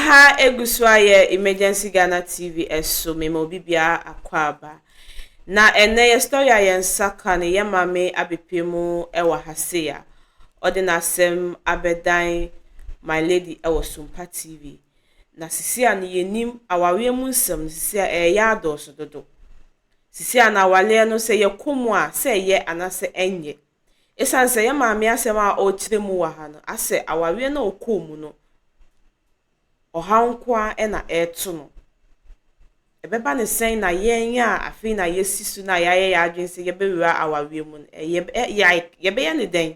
Aha egu so ayɛ Emergency Ghana TV ɛso mema obi biara akwaaba. Na ɛnɛ yɛ story a yɛn nsa ka no yɛ maame abɛpue mu ɛwɔ ha sei a ɔde n'asɛm abɛdan my lady ɛwɔ Sumpa TV. Na sisi a no yɛnim awareɛ mu nsɛm no sisi a ɛyɛ adɔɔso dodo. Sisi a na awareɛ no sɛ yɛkɔ mu a sɛ ɛyɛ anaasɛ ɛnyɛ. Ɛsiane sɛ yɛ maame asɛm a ɔrekyerɛ mu wɔ ha no asɛ awareɛ no a ɔkɔɔ mu no ɔhaw nko ara ɛna ɛreto no. Ɛbɛba ne sɛn na yɛn a afei na yɛsi so na yɛayɛ yɛn adwene sɛ yɛbɛwura awareɛ mu no yɛbɛyɛ ne dɛn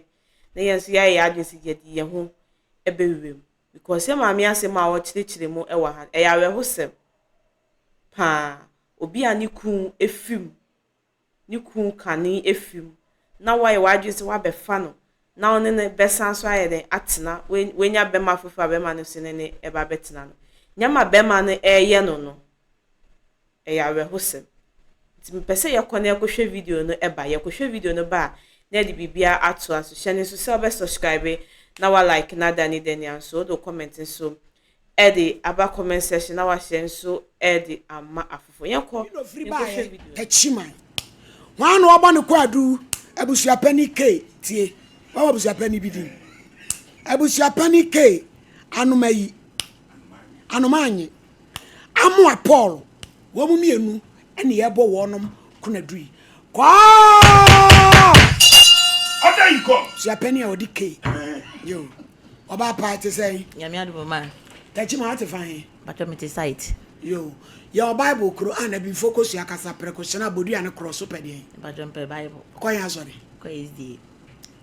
na yɛn nso yɛayɛ yɛn adwene sɛ yɛde yɛn ho ɛbɛwura mu because yɛ maame asɛm a ɔkyerɛkyerɛ mu ɛwɔ ha ɛyɛ awerɛhosɛm paa. Obi a ne kun efiri mu, ne kun kane efiri mu na wayɛ w'adwene sɛ wabɛfa no na ɔne no bɛsan so ayɛ dɛn atena wenya bɛrima foforɔ a bɛrima no so ne ne ɛba bɛtena no nyama bɛrima no ɛreyɛ no ɛyɛ awerɛhosɛm. Nti mepɛ sɛ yɛkɔ na yɛkɔhwɛ video no ɛba. Yɛkɔhwɛ video no ba a na yɛde biribiara atoa so. Hyɛ ne nso sɛ wobɛ subscribe na wa like na dane dani nso wode wo comment nso ɛde aba comment section na wahyɛ nso ɛde ama afoforɔ. Yɛnkɔ yɛnkɔhwɛ video. Takyiman wɔn na wɔbɔ ne kwadu abusuapani K tie wɔn abusuapani bi din abusuapani K anomayi anoma anye amoa Paul wɔn mu mmienu ɛna yɛbɔ wɔnom konadu yi kɔɔ Ɔda yi kɔ. Abusuapani a ɔde K yo ɔbaa paa te sɛ Nyame adom ma. Takyiman ate fa he. Batɔ mete site. Yo yɛ Bible kuro a na bifo kosua kasa prɛko hyɛn abodua ne korɔ so pɛ deɛ. Batɔ mpɛ Bible. Kɔ yɛn asɔre. Kɔ SDA.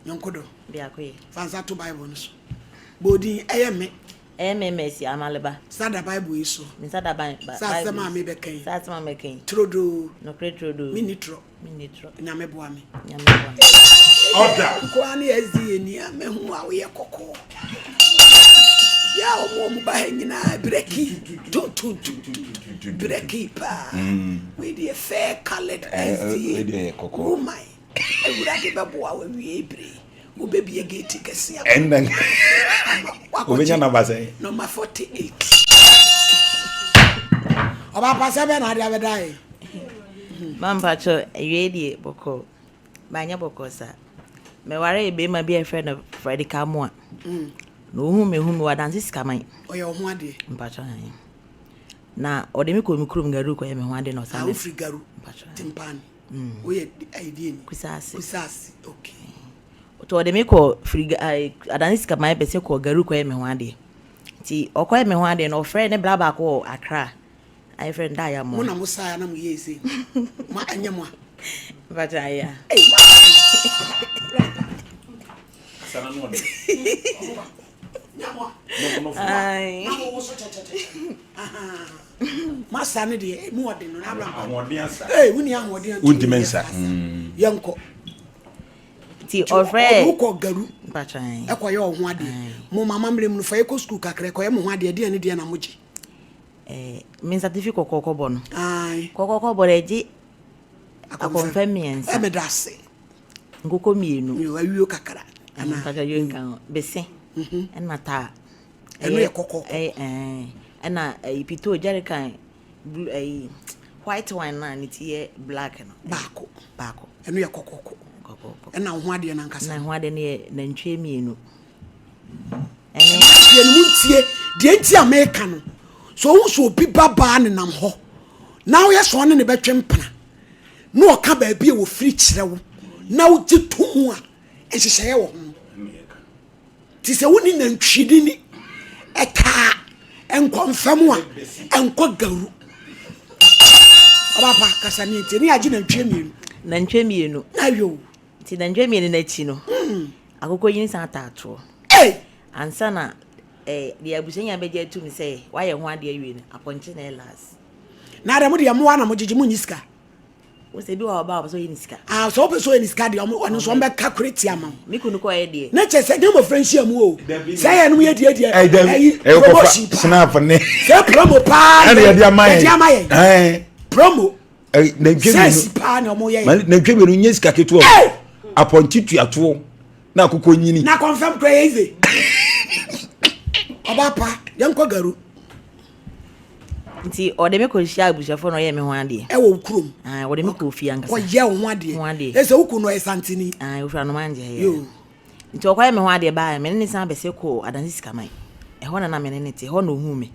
Nyɔnko do. Biako yɛ. Fa nsa to Bible no so. Bɔɔdin ɛyɛ me. Ɛyɛ me Mercy Amaleba. Sada Bible yi so. Me nsa da ban ba. Sɛ asɛm a mebɛka yi. Sɛ asɛm a mebɛka yi. Turodoo. Nokorɛ turodoo. Menni torɔ. Menni torɔ. Nyame boa me. Nyame boa me. Ɔda. Nkoa ne SDA ni a mehu a woyɛ kɔkɔɔ. Yɛ a ɔmo ba ha nyinaa brɛki tuntuntuntu brɛki paa. Wei deɛ fair coloured SDA woman. Awurade bɛboa wo awie bere. Wobɛbie gate kɛse ama. Ɛnna obɛnya namba sɛn? Number 48. Ɔba pasɛ bɛ na ade abɛda yi. Ma mpakyɛ awie deɛ bɔkɔɔ. Banyɛ bɔkɔɔ saa. Meware bɛrima bi a yɛfrɛ no Freddy Kamoa. Na ohun me hu me wɔ adanse sikaman. Ɔyɛ wo ho adeɛ. Mpakyɛ ayi. Na ɔde me kɔ me kurom Garu kɔyɛ me ho ade na ɔsan. Ah, wofiri Garu. Mpakyɛ. Timpani. Woyɛ ayideɛ ni. Kusaase. Kusaase, okay. Nti ɔde me kɔ firi adanse sikaman bɛsɛ kɔ Garu kɔyɛ me ho adeɛ. Nti ɔkɔyɛ me ho adeɛ no ɔfrɛ ne bra baako wɔ Accra. A yɛfrɛ no Daya Mo. Mo na mo saa na mo yɛ ese. Ma ɛnyɛ mo a. Mpakyɛ ayi a. Ei, ma. Asana no ɔde. Nyɛ mo a. Ayi. Na mo wo so kyɛkyɛkyɛ. Masa ne deɛ mu ɔde no na abra mpa. Ahoɔden asa. Ee, wuni ahoɔden antumi. Wontumi nsa. Yɛnkɔ. Nti ɔfrɛ. Ɔmo kɔ Garu. Mpakyɛ ayi. Ɛkɔyɛ ɔho adeɛ. Mo mama mmerɛ mu no fa yɛkɔ sukuu kakra ɛkɔyɛ mo ho adeɛ deɛ ne deɛ na mo gye. Me nsa tifi kɔkɔɔ kɔbɔ no. Ayi. Kɔkɔɔ kɔbɔ no ɛgye akɔmfɛ mmiɛnsa. Ɛmɛ da ase. Nkokɔ mmienu. Yo awio kakra. Ana. Mpakyɛ yɛ nka ho. Bese. Ɛna taa. Ɛno yɛ kɔkɔɔ. Ɛyɛ ɛɛ ɛna ɛyi pito jerrycan blue ɛyi white wine na ne ti yɛ black no. Baako. Baako. Ɛno yɛ kɔkɔɔkɔ. Kɔkɔɔkɔ. Ɛna wo ho adeɛ nankasa. Na ho adeɛ no yɛ nantwie mmienu. Ɛne. Deɛ no mu ntie deɛ nti a meka no so ohun so obi ba baa nenam hɔ na woyɛ sɛ ɔne ne bɛtwe mpena na ɔka baabi a wɔfiri kyerɛ wo na wogye to mu a nhyehyɛeɛ wɔ ho nti sɛ wone nantwinini ɛtaa nkɔmfam a ɛnkɔ Garu. Ɔbapa kasa ne nti ne agye nantwie mmienu. Nantwie mmienu. Na yo. Nti nantwie mmienu n'akyi no akokɔ yi san ataatoɔ. Hey! Ansa na deɛ abusua nyinaa bɛgye atum sɛ wayɛ ho adeɛ awie no apɔnkye na ɛyɛ last. Na adɛ mo deɛ mmoa na mo gyegye mo nyi sika. Wo sɛ bi wɔ ɔba a ɔpɛ sɛ ɔyɛ ne sika. Ah, sɛ wopɛ sɛ ɔyɛ ne sika deɛ ɔmo ɔno nso ɔmo bɛka kore tia ma wo. Me kunu kɔɛ deɛ. Na kyɛ sɛ nyɛ mmɔfra nhyia mu o. Sɛ yɛ nom yɛ deɛ deɛ ɛyi promotion paa. Snap ne. Sɛ promo paa ɛna yɛde ama yɛn. Yɛde ama yɛn. Ɛɛ. Promo. Nantwie mmienu. Sɛsi paa na ɔmo yɛ yɛn. Nantwie mmienu nye sika ketewa o. Apɔnkye tuatoɔ na akokɔ nyini. Na confirm kura yɛ easy. Ɔba pa yɛn kɔ Garu. Nti ɔde me kɔhyia abusuafoɔ na ɔyɛɛ me ho adeɛ. Ɛwɔ wo kurom? Ae, ɔde me kɔɔ fie ankasa. Kɔyɛ wo ho adeɛ? Ho adeɛ. Ɛsɛ wo kunu no ɔyɛ Santini? Ae, ɔfiri Anomangye ha yi. Yoo. Nti ɔkɔyɛ me ho adeɛ baeɛ, me ne no san bɛsɛ kɔɔ Adansi Sikaman. Ɛhɔ na na me ne no te, ɛhɔ na ɔhuu me.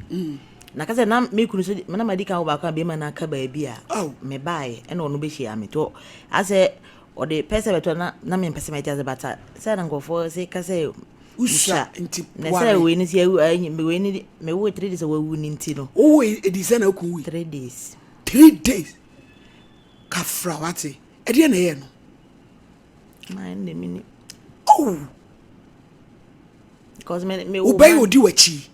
Na ka sɛ na me kunu nso, na madi kan wɔ baako a bɛrima no aka baabi a mebaeɛ, ɛna ɔno bɛhyia me. Nti asɛ ɔde pɛ sɛ bɛtɔ na na mempɛ sɛ mɛte ase bata sɛ na nkurɔfoɔ sɛ ka sɛ Wosua nti na sɛ wei no sɛ awu wei no mewo 3 days a wawu no nti no. Wowo edi sɛ na aku wui? 3 days. 3 days kafra wate ɛdeɛ na ɛyɛ no. Maa ɛnna mi ni. Oh. Because me me wo. Wobɛyɛ odi w'akyi.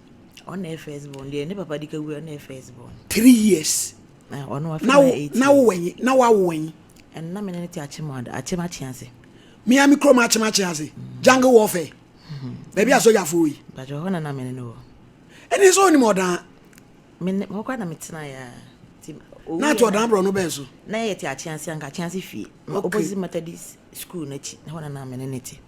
Ɔna yɛ first born deɛ ne papa di ka wu ɔna yɛ first born. 3 years. Na ɔno afei na 8. Na wo wɛnyi na wawo wɛnyi. Ɛnna me ne ne te akyem ada akyem akye ase. Mia mi kurom akyem akye ase. Jungle warfare. Baabi a sogyafoɔ yi. Bàtɛ hɔ na na me ne no wɔ. Ɛne sɛ onim ɔdan. Me ne hɔ koraa na me tena ya. Ti owu. Na ate ɔdan borɔ no bɛn so. Na yɛ te akye ase anka akye ase fie. Opposite Methodist school n'akyi. Hɔ na na me ne ne te.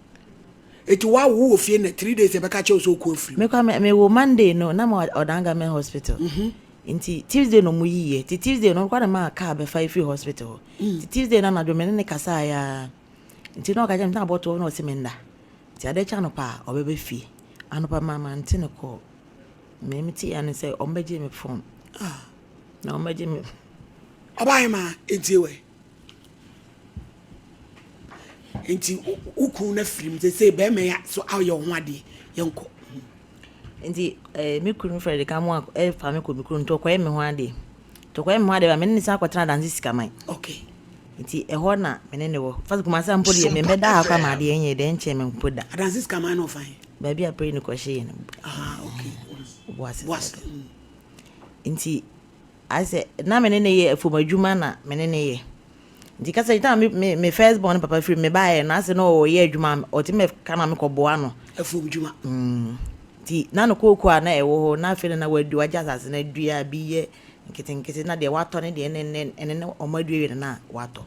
Eti wawo wɔ fie na 3 days ɛbɛka kyerɛ sɛ okɔ afiri. Me kwa me wo Monday no na mo ɔdan government hospital. Nti Tuesday no mo yiyɛ. Ti Tuesday no kwa na ma car bɛfa efiri hospital hɔ. Nti Tuesday na anadwo me ne ne kasa ya. Nti na ɔka kyerɛ me na abɔto na ɔse me nda. Nti ade kye anɔpa a ɔbɛba fie. Anɔpa ma mante ne call. Me me te ya ne sɛ ɔmbɛgye me phone. Ah. Na ɔmbɛgye me. Ɔbaa ma ntie wɛ. Nti wo kun na firim sɛ sɛ bɛrima ya so ayɛ wo ho adeɛ yɛnkɔ. Nti eh, me kunu Fred ka mu ɛfa me kɔ me kunu nti ɔkɔyɛ me ho adeɛ. Nti ɔkɔyɛ me ho adeɛ ba me ne ne san akɔtena Adanse Sikaman. Okay. Nti ɛhɔ na me ne ne wɔ. First Kumasi mpo deɛ me mbɛda ha koraa ma adeɛ nyɛ deɛ nkyɛn me mpo da. Adanse Sikaman na ɔfa he? Baabi a pray no kɔhye yɛ no. Ah, okay. Boase. Boase. Nti asɛ na me ne ne yɛ afuom adwuma na me ne ne yɛ. Nti kasa yi na me me me first born papa firi me baeɛ no asɛ na ɔyɛ adwuma ɔte me ka na me kɔboa no. Afuom adwuma. Nti na no kooko a na ɛwɔ hɔ na afei na wadu wagye asase na adua bi yɛ nketenkete na deɛ watɔ ne deɛ ne ne ɛne ne ɔmo adua wie no na watɔ.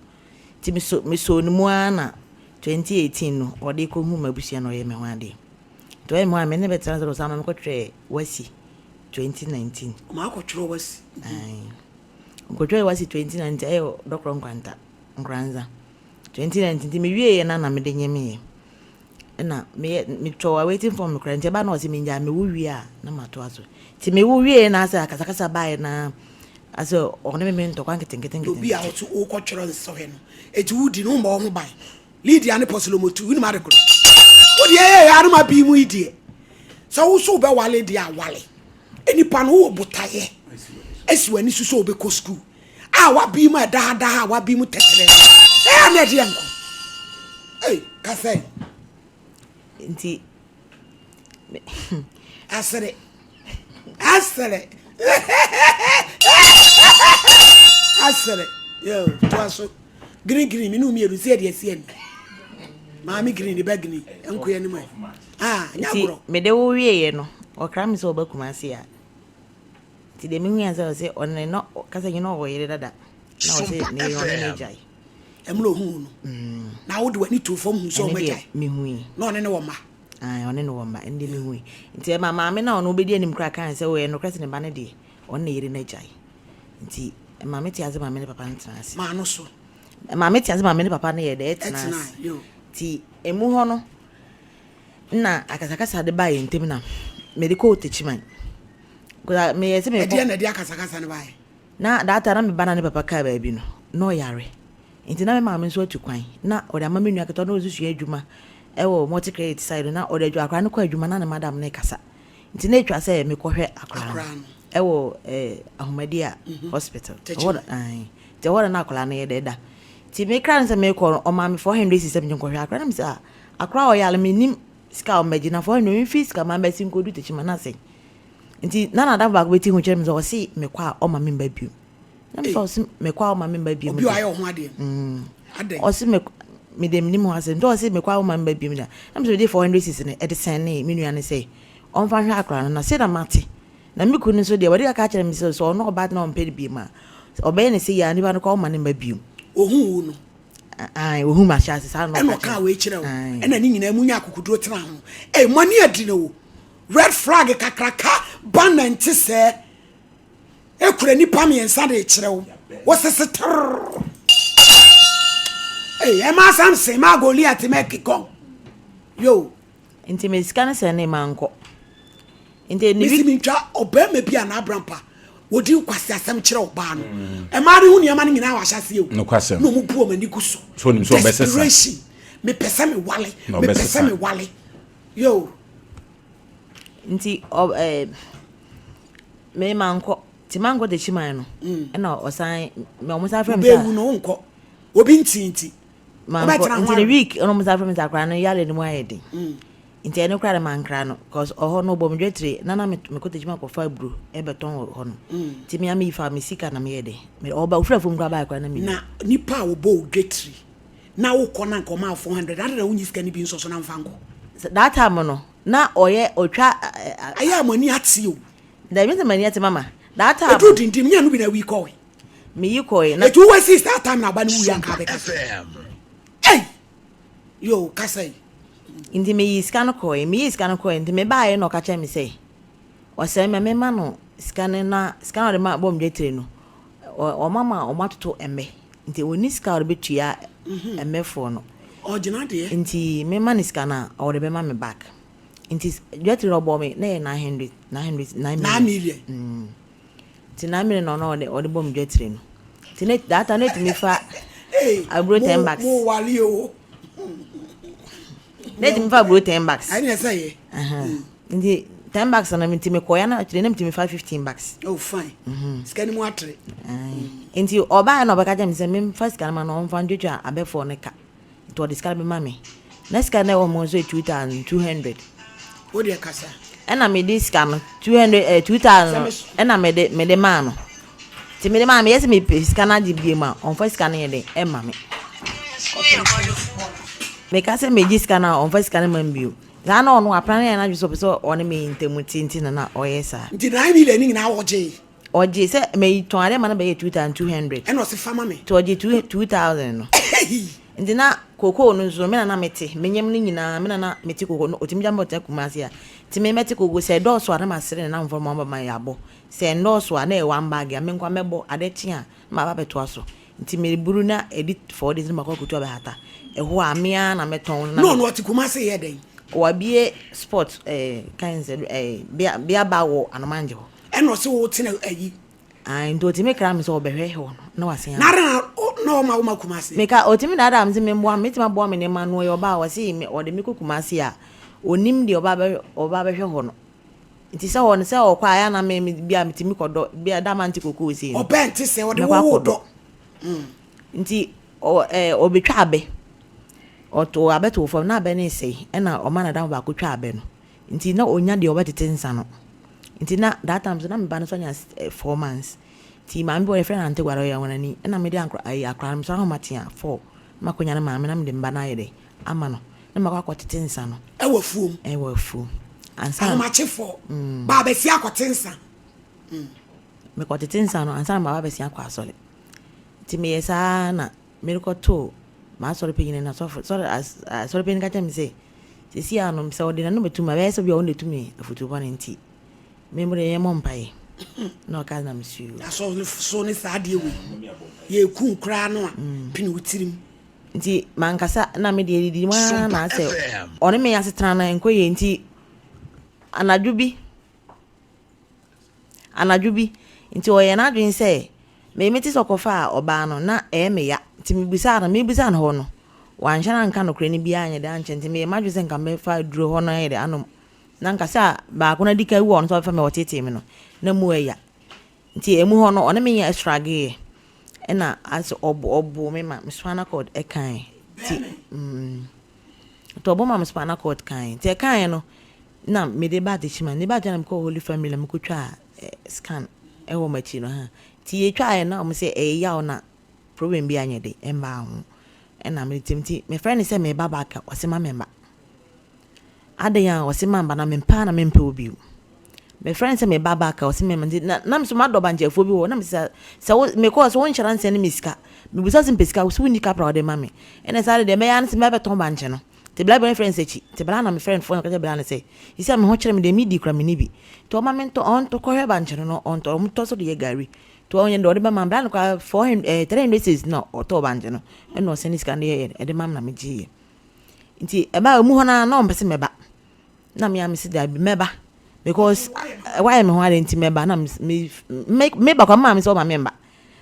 Nti me so me so ne mu ara na 2018 no ɔde kɔhu m'abusua na ɔyɛ me ho adeɛ. Nti ɔyɛ me ho adeɛ me ne bɛtena sɛ ɔsan ma me kɔtwerɛ WASSCE 2019. Ɔmo akɔtwerɛ WASSCE. Aye. Nkɔtwerɛ WASSCE 2019 ɛyɛ Dɔkorɔ Nkwanta Nkoranza 2019 nti mewie yɛ na na mede nyemeeɛ. Ɛna meyɛ metɔ awaiting form no koraa nti ɛba na ɔsɛ mengyaa mewo wie a na matoa so. Nti mewo wie na asɛ akasakasa baeɛ na asɛ ɔne me me ntɔkwa nketenkete Obi a ɔto wokɔtwerɛ nsɔhwɛ no eti wodi no wommɔ wo ho ban. Lydia ne Pɔsolomotu wonim ade koro. Wo deɛ ɛyɛ yɛ anoma bii mu yi deɛ sɛ wo so wobɛwale deɛ awale. Nipa no wowɔ botaeɛ asi w'ani so sɛ wobɛkɔ sukuu a wabii mu ɛdaadaa a wabii mu tɛtrɛ ɛyɛ na ɛdeɛ nko. Ei kasa yi. Nti asere asere asere yo toa so green green me ne mmienu sɛ ɛde asi ani maame green ne ba green nkoa anim ɛ ah nya nti agorɔ mede wo wieɛ no ɔkra me sɛ ɔba Kumasi a nti deɛ mehu yɛ sɛ ɔsɛ ɔne no kasa nyina ɔwɔ yere dada na ɔsɛ ne yere ɔne no agyae ɛmmerɛ ohuu no na wode w'ani too fam hu sɛ ɛne ɔmo deɛ agyae mehui na ɔne ne wɔ mma. Ae, ɔne no wɔ mma ɛne deɛ mehui nti ɛma maame no a ɔno wobɛdi anim koraa kae sɛ ɔyɛ nokorɛ sɛ ne ba no deɛ ɔne ne yere no agyae nti ɛma me te ase maame ne papa no tena ase maa no so ɛma me te ase maame ne papa no yɛ dɛ ɛtena ɛtena ase yo nti emu hɔ no na akasakasa de baa yɛn ntam na mede kɔɔ Techiman because meyɛ sɛ mekɔ ɛdeɛ na ɛde akasakasa no baeɛ na that time na me ba na ne papa kaa baabi no na ɔyare nti na me maame nso atu kwan na ɔde ama me nua ketewa na ɔnso sua adwuma ɛwɔ multi credit side na ɔde adwuma akwaraa no kɔ adwuma na ne madam ne kasa nti na etwa sɛ mekɔhwɛ akwaraa Akwaraa no ɛwɔ ahomadi a hospital ɛhɔ na ae nti ɛhɔ na na akwaraa no yɛ dɛ da nti mekra no sɛ mekɔ no ɔmaa me 400 cedis sɛ megye nkɔhwɛ akwaraa no mi sɛ ah akwaraa a ɔyare menim sika a ɔmmɛgye na 400 mfi sika ma mbɛsi nkɔdu Techiman na asɛn nti na nadafo baako bɛti ho kyerɛ me sɛ ɔse mekɔ a ɔma me mba bio na me sɛ ɔse mekɔ a ɔma me mba bio obi a ɔayɛ wo ho adeɛ no adɛn ɔse me mede menim ho asɛm nti ɔse mekɔ a ɔma me mba bio da na me sɛ mede 400 cedis no ɛde sɛn ne me nua no sɛ ɔmfa nhwɛ akwaraa no na sɛ na mate na me kunu nso deɛ wɔde kaka kyerɛ me sɛ sɛ ɔno ɔba na ɔmpɛ no bio a ɔbɛyɛ ne sɛ yɛ a nipa no kɔ ɔma ne mba bio ohuu wo no ae ohun ma hyɛ ase saa na ɛna ɔka ɔkaa kyerɛ wei kyerɛ wo Ae. ɛna ne nyinaa mu nya akokoduro tena ho ɛy mo ani adi no wo red flag kakraka ba nante sɛɛ. Ekura nipa miensa de rekyerɛ wo. Wosese trrr. Ei, ɛma Samson, ma Goliath, ma Kikɔn. Yo. Nti me sika no sɛ ne mankɔ. Nti ne Mesi mentwa ɔbarima bi anaa abrampa wɔdi nkwasi asɛm kyerɛ ɔbaa no. Ɛmaa no ho nneɛma no nyinaa wɔ ahyɛaseɛ o. Nokwasɛm. Na ɔmo bu ɔmo ani gu so. So onim sɛ ɔbɛsesa. Desperation. Mepɛ sɛ mewale. Na Mepɛ sɛ ɔbɛsesa. mewale. Yo. Nti ɔ ɛɛ me mankɔ. Nti mankɔ Techiman no. Ɛna ɔsan me ɔmo san frɛ me sɛ. Wobɛwu no wonkɔ. Obi nti nti. Mankɔ. Wobɛtena ho Nti ne awe. week ɛna ɔmo san frɛ me sɛ akwadaa no yare no mu ayɛ den. Nti ɛno koraa de mankra no cause ɔhɔ no ɔbɔ me dwetire na na mekɔ Techiman kɔfa aburo ɛbɛtɔn wɔ hɔ no. Nti me a meyi fa me sika na meyɛ den. Me ɔba ofiri afuom koraa baeɛ koraa na menni. Na nipa a wɔbɔ wo dwetire na wokɔ na nka ɔma wo 400 adɛn na wonyi sika no bi nsɔ so na mfa nkɔ? That time no na ɔyɛ ɔtwa. Ayɛ a mo ani ate o. Dabi sɛ m'ani ate mama. That time. Ɛduru dindin nyɛ no bi na wi kɔe. Meyi kɔe na. Ɛti wowɔ si that time na aba no wuyi anka abɛka sɛ. Ei! Yo, kasa yi. Nti meyi sika no kɔe. Meyi sika no kɔe nti mebaeɛ na ɔka kyerɛ me sɛ ɔsɛe me mema no sika no na sika no ɔde ma bɔ me dwetire no ɔma ma ɔmo atoto mmɛ nti ɔnni sika a ɔde bɛtua mmɛfoɔ no. Ɔgyina deɛ. Nti mema no sika no a ɔde bɛma me back. Nti dwetire no ɔbɔɔ me na ɛyɛ 900 900 9 million. 9 million. Nti 9 million na ɔno ɔde ɔde bɔ me dwetire no. Nti ne that time na etumi fa aburo 10 bags. Mo wale o. Na etumi fa aburo 10 bags. Ɛne ɛsɛ yɛ. Nti 10 bags na nti mekɔ ya na akyire na metumi fa 15 bags. Oh fine. Sika ni mu atere. Nti ɔbaa na ɔbɛka kyerɛ me sɛ memfa sika no ma no ɔmfa ntwitwa abɛfoɔ no ka. Nti ɔde sika no bɛma me. Na sika no ɛwɔ mu nso yɛ 2200. Wo deɛ kasa. Ɛna mede sika no 200 2000 no ɛna mede mede maa no. Nti mede maa no meyɛ sɛ mepɛ sika no agye bio mu a ɔmfa sika no yɛ dɛn ɛmma me. Meka sɛ megye sika no a ɔmfa sika no ma me bio. Saa na ɔno apra no yɛ n'adwene sɛ ɔpɛ sɛ ɔne me ntam te nti na na ɔyɛ saa. Nti 9 million no nyinaa ɔgyee? Ɔgyee sɛ metɔn adeɛ ma no bɛyɛ 2200. Ɛna ɔse fa ma me. Nti ɔgyee 2000 no. Nti na kokoo no nso me na na mete, me nyam no nyinaa me na na mete kokoo no, ɔtumi gya me bɔtena Kumasi a, nti me mɛte kokoo, sɛ ɛdɔɔso a na masere ne nnamfoɔ ma wɔaba ma yɛabɔ, sɛ ɛnnɔɔso a na ɛyɛ one bag a me nko ara mɛbɔ, adeɛ kye a na maba abɛtoa so. Nti meburu na ɛdi 4 days na makɔ akɔtu abɛhata, ɛhɔ a me ara na mɛtɔn na Na ɔno ɔte Kumasi yɛ dɛn? Wabue spot ɛɛ kan sɛ ɛɛ bea bea ba wɔ Anomangye hɔ. Ɛna ɔse wo tena ayi. Ae nti otumi kra me sɛ ɔbɛhwɛ hɔ no na wasen aba. Na na na ɔma wo ma Kumasi. Meka otumi daadaa me sɛ memboa no metumi aboa me nneɛma ano ɔyɛ ɔbaa ɔse me ɔde me kɔ Kumasi a onim deɛ ɔba bɛ ɔba bɛhwɛ hɔ no nti sɛ hɔ no sɛ ɔkɔ a ɛyɛ a na me me bi a metumi kɔdɔ bi a da mante kokoo sei no Ɔbɛ nte sɛ ɔde mɛkɔ wo wo akɔdɔ dɔ. nti ɔ ɛɛ ɔbɛtwa abɛ ɔto abɛ too fam na abɛ no resɛe ɛna ɔma nadamfo baako twa abɛ no Nti na ɔnya deɛ ɔbɛtete nsa no. Nti na that time nso na me ba no nso anya 4 months. Nti maame bi wɔ hɔ yɛfrɛ no Ante Guare ɔyɛ ɔnani. Ɛna mede ankora ayi akora no mesɔre ahomatea 4 na makɔnya ne maame na mede me ba no ayɛ dɛ ama no na makɔ akɔtete nsa no. Ɛwɔ afuom. Ɛwɔ afuom. Ansa na. Ahomakye 4. Ba abɛsi akɔte nsa. Mekɔtete nsa no ansa na maba abɛsi akɔ asɔre. Nti meyɛ saa na merekɔto m'asɔre panyin no asɔfo sɔre asɔre panyin ka kyerɛ me sɛ seesei ara no sɛ ɔde n'ano bɛto mu a ɛbɛyɛ sɛ obi a ɔno na ɛtu afotu bɔne nti me mo deɛ yɛmmɔ mpaeɛ na ɔka na mesuo. Asɔre so ne saa adeɛ wei yɛku koraa no a pini wo tirim. Nti mankasa na me deɛ didi mu ara na asɛ ɔne me asetena no nkɔ yie nti anadwo bi nti ɔyɛ n'adwene sɛ me mete sɛ ɔkɔfaa ɔbaa no na ɛyɛ me ya nti mebisaa no mebisaa no hɔ no wanhyɛ no anka nokorɛ no biara anyɛ dɛ ankyɛ nti meyɛ m'adwene sɛ nka mɛfa aduro hɔ no ayɛ dɛ anom na nka sɛ baako no adi ka wu a ɔno nso ɔbɛfa me ɔtetee me no na mu ɛya nti emu hɔ no ɔne me yɛ struggle ɛna asɛ ɔbo ɔbo me ma me spinal cord ɛkae nti nti ɔbɔ ma me spinal cord kae nti ɛkae no na mede ba Techiman mede ba Techiman na mekɔɔ Holy Family na mekɔtwaa scan ɛwɔ m'akyi no ha nti yɛtwaeɛ na ɔmo sɛ ɛyɛ yaw na problem bi anyɛ de ɛmmaa ho ɛna mede tem nti mefrɛ no sɛ meba back a ɔse ma memba adɛn a ɔse mamba na mempɛ a na mempɛ wo bio. Mefrɛ no sɛ meba back a ɔse memba nti na na me so madɔ bankyɛfoɔ bi wɔ hɔ na mese sɛ sɛ wo mekɔɔ sɛ wonhyɛ da nsɛne me sika mebisa sɛ mepɛ sika wo sɛ wonni kapra a wode ma me ɛna saa de deɛ mɛyɛ ara ne sɛ mɛbɛtɔn bankye no. Nti bla bi no frɛ no Sakyi. Nti bla na mefrɛ no fon na meka kyerɛ bla no sɛ, sisi a me ho kyere me deɛ medi koraa menni bi. Nti ɔma mentɔ ɔntɔ kɔhwɛ bankye no na ɔntɔ ɔmotɔ so de yɛ gari. Nti ɔnyɛ deɛ ɔde bɛma me. Bla no koraa 400 eh, 300 cedis na ɔtɔɔ bankye no ɛna ɔsɛne sika no de yɛɛ ɛde ma me na megyeeɛ. Nti ɛbaa emu hɔ no ara na ɔmpɛ sɛ mɛba. Na me ara mese daabi mɛba because wayɛ me ho ade nti mɛba na me me meba kwa maame sɛ ɔma me mba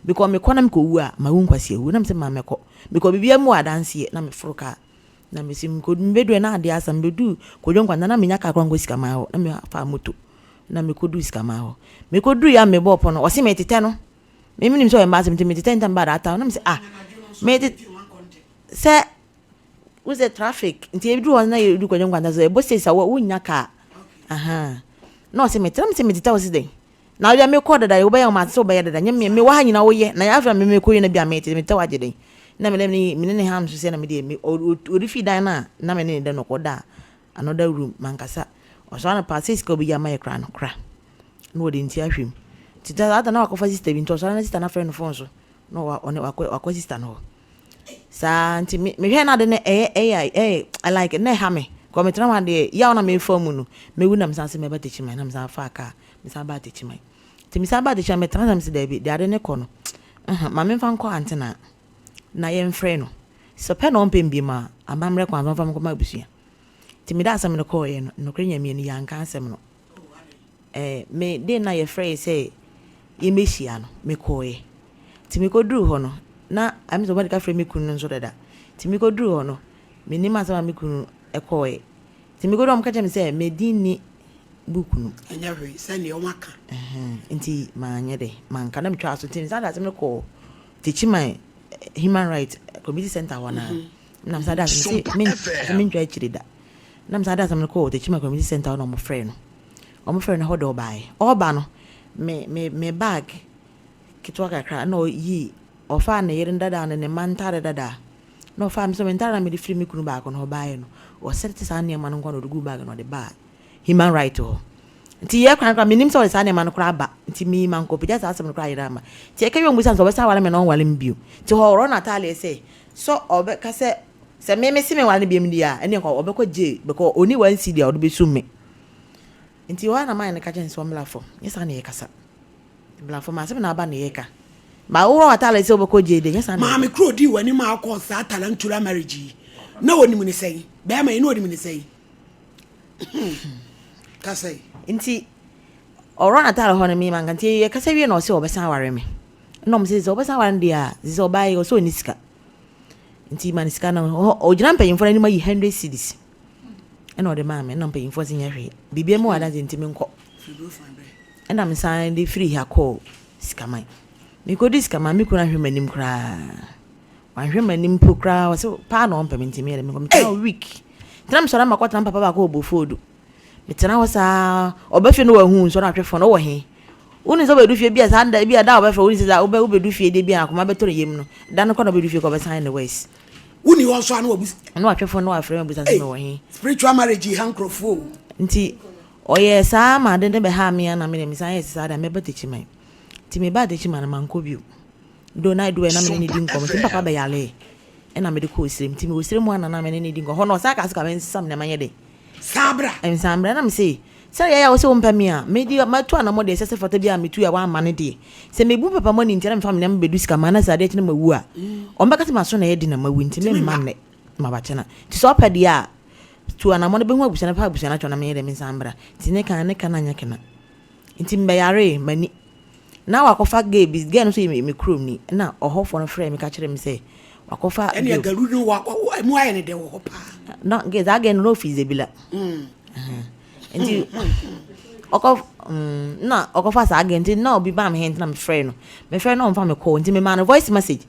because mekɔ na mekɔwu a mawu nkwasi awu na mesɛ ma mɛkɔ because biribiara mu wɔ adanseɛ na meforo kaa na mesi mebɛduru na adeɛ asa mebɛduru Kodwo Nkwanta na menya kaa koraa nkɔ Sikaman hɔ na mefa moto na mekɔduru Sikaman hɔ mekɔduru yɛ a mebɔɔ pɔ no ɔse metetɛ no me menim sɛ ɔyɛ mmaa asɛm nti metetɛ ntam baa that na mesɛ ah metetɛ sɛ Wohu sɛ traffic nti yɛduru hɔ na yɛdu Kwadwo Nkwanta so ɛbɔ six a wonnya kaa ahaa na ɔse metra mese meteta wo se dɛn na wode mekɔ dada wobɛyɛ wo mate sɛ wobɛyɛ dada nyɛ me mewɔ ha nyina woyɛ na afei na me mekɔ yi na bi a mete meteta wo agye dɛn na me ne me ne ham so sɛ na me deɛ me ɔde fi dan no a na me ne ne da no kɔ da another room mankasa ɔsɔre anɔpa sɛ sika obi gya ma yɛ kora no kora na wɔde nti ahwɛ mu nti saa da na wakɔfa sister bi nti ɔsɔre na sister no afrɛ no phone so na ɔne wakɔ wakɔ sister no hɔ Saa nti me mehwɛ na ade no ɛyɛ ɛyɛ ɛyɛ like na ɛha me kɔ metena hɔ adeɛ yaw na mefa mu no mewu na mesan sɛ mɛba Techiman na mesan faa kaa mesan baa Techiman nti mesan baa Techiman metena na mesɛ daabi deɛ ade ne kɔ no uh ma memfa nkɔ antena na yɛmfrɛ no sɛ pɛ na ɔmpɛ mbiem a amammerɛ kwan so ɔmfa me nkɔma abusua nti mede asɛm no kɔɔeɛ no nokorɛ Nyame ni yɛanka asɛm no. Eh, me de na yɛfrɛe sɛ yɛmmɛhyia no, mekɔeɛ. Nti mekɔduruu hɔ no, na ayɛ me sɛ wɔde ka frɛ me kunu no nso dada. Nti mekɔduruu hɔ no, mennim asɛm a me kunu kɔeɛ. Nti mekɔduruu hɔ wɔka kyerɛɛ me sɛ me din nni book no mu. Ɛnyɛ hwee, sɛdeɛ wɔaka. Ɛhɛn, nti manyɛ dɛ, manka na metwaa so. Nti mesan de asɛm no kɔɔ Techiman Human Rights Community Centre hɔ no ara. Na mesan de asɛm no, mese mentwa akyire da. Na mesan de asɛm no kɔɔ Techiman Community Centre hɔ na wɔfrɛɛ no. Wɔfrɛɛ no hɔ de ɔbaeɛ. Ɔreba no, me me me bag ketewa kakra na ɔyii, ɔfaa ne yere dada ne ne mma ntaade dada. Na ɔfaa me sɛ me ntaade na mede firi me kunu baako no hɔ baeɛ no, ɔsɛte saa nneɛma no nko na ɔde guu bag na ɔde baa human right hɔ. Nti yɛ kwan koraa menim sɛ ɔde saa nneɛma no koraa aba. Nti me mankɔpagya saa asɛm no koraa yerɛ ama. Nti ɛka wie ɔmmisa me sɛ ɔbɛsan aware me na ɔnware me bio. Nti hɔ ɔworɔ n'ataadeɛ sɛ sɛ ɔbɛka sɛ sɛ me mese menware no biom deɛ a ɛneɛ nka ɔbɛkɔ jail because ɔnni one cedi a ɔde bɛsum me. Nti hɔ ara na man no ka kyerɛ no sɛ ɔmmra fam. Nyɛ saa na yɛkasa. Bra fam, asɛm na aba na yɛka. Ba worɔ w'ataade sɛ wobɛkɔ jail deɛ, nyɛ saa na yɛka. Maame koro odii w'anim a ɔkɔɔ saa tarantura marriage yi, na onim ne sɛn? Bɛɛma yi na onim ne sɛn? Kasa yi. Nti ɔworɔ n'ataade hɔ no me manka nti yɛkasa wie na ɔse ɔbɛsan aware me. Ɛna ɔmo se sɛ ɔbɛsan aware no deɛ a, sɛ ɔbaa yi ɔse ɔnni sika. Nti ma no sika no ɔgyina mpanyinfoɔ no anim ayi hundred cedis ɛna ɔde maa me ɛna mpanyinfoɔ se nyɛ hwee biribiara mu wɔ adanse nti menkɔ ɛna mesan de firi ha kɔɔ sikaman mekɔdi sikaman me kunu ahwɛ m'anim koraa wanhwɛ m'anim mpo koraa ɔse paa na ɔmpɛ me nti meyɛ dɛ mekɔ metena week tena mesɔre ama kɔtena papa baako wɔ Bofodu Metena hɔ saa, ɔba fie no wahu nso na atwe fon, wowɔ he? Wonim sɛ wobɛdu fie bi a saa da bi a da a ɔbɛfrɛ wonim sɛ wobɛ wobɛdu fie deɛ bi a akoma bɛtɔ ne yam no, da no kɔ na ɔbɛdu fie kɔ ɔbɛsan ne wɛs. Wonni hɔ nso a na wabusa. Na watwe fon na wafrɛ me abusa sɛ mewɔ he. Spiritual marriage yi ha nkurɔfoɔ o. Nti ɔyɛɛ saa ma ade no bɛhaa me a na me deɛ mesan yɛɛ sɛ saa deɛ mɛba Techiman. Nti mebaa Techiman no mankɔ bio. Though na edu baabi na me ne no di nkɔmmɔ nti me papa bɛyaree ɛna mede kɔɔ Osirem. Nti mewɔ Osirem hɔ a na na me ne no di nkɔmmɔ. Hɔ no ɔsan kaa sɛ ka mensesa me nneɛma nyɛ dɛn. San bra. Nsan bra. Na mese, Sɛdeɛ ɛyɛ a wose wompɛ me a, me deɛ matu anammɔn deɛ ɛsɛ sɛ fata biara a metuiɛ a woamma no deɛ, sɛ mebu papa mu animtia na mefa me nneɛma bɛdu sika ma na sɛ adeɛ kye na mawu a, wɔbɛka sɛ m'aso na ɛyɛ den na mawu nti meremma nnɛ maba kyena. Nti sɛ ɔpɛ deɛ a, tu anammɔn na bɛhu abusua no, fa abusua no atwɛn na menyɛ dɛn mensan mbra. Nti ne ka ne ka no anyɛ kena. Nti mebɛyaree m'ani. Na wakɔfa girl bi, girl no nso yɛ me kurom ni, ɛna ɔhɔfoɔ no frɛɛ me ka kyerɛɛ me sɛ wakɔfa girl. Ɛnna garu no wa ɛmu ayɛ ne dɛ wɔ hɔ paa. Na girl saa girl no na ofi Zebila. Mm. Nti ɔkɔ mm, na ɔkɔfa saa girl nti na obi baa me hɛn nti na mefrɛ no. Mefrɛ no ɔmfa me call nti memaa no voice message.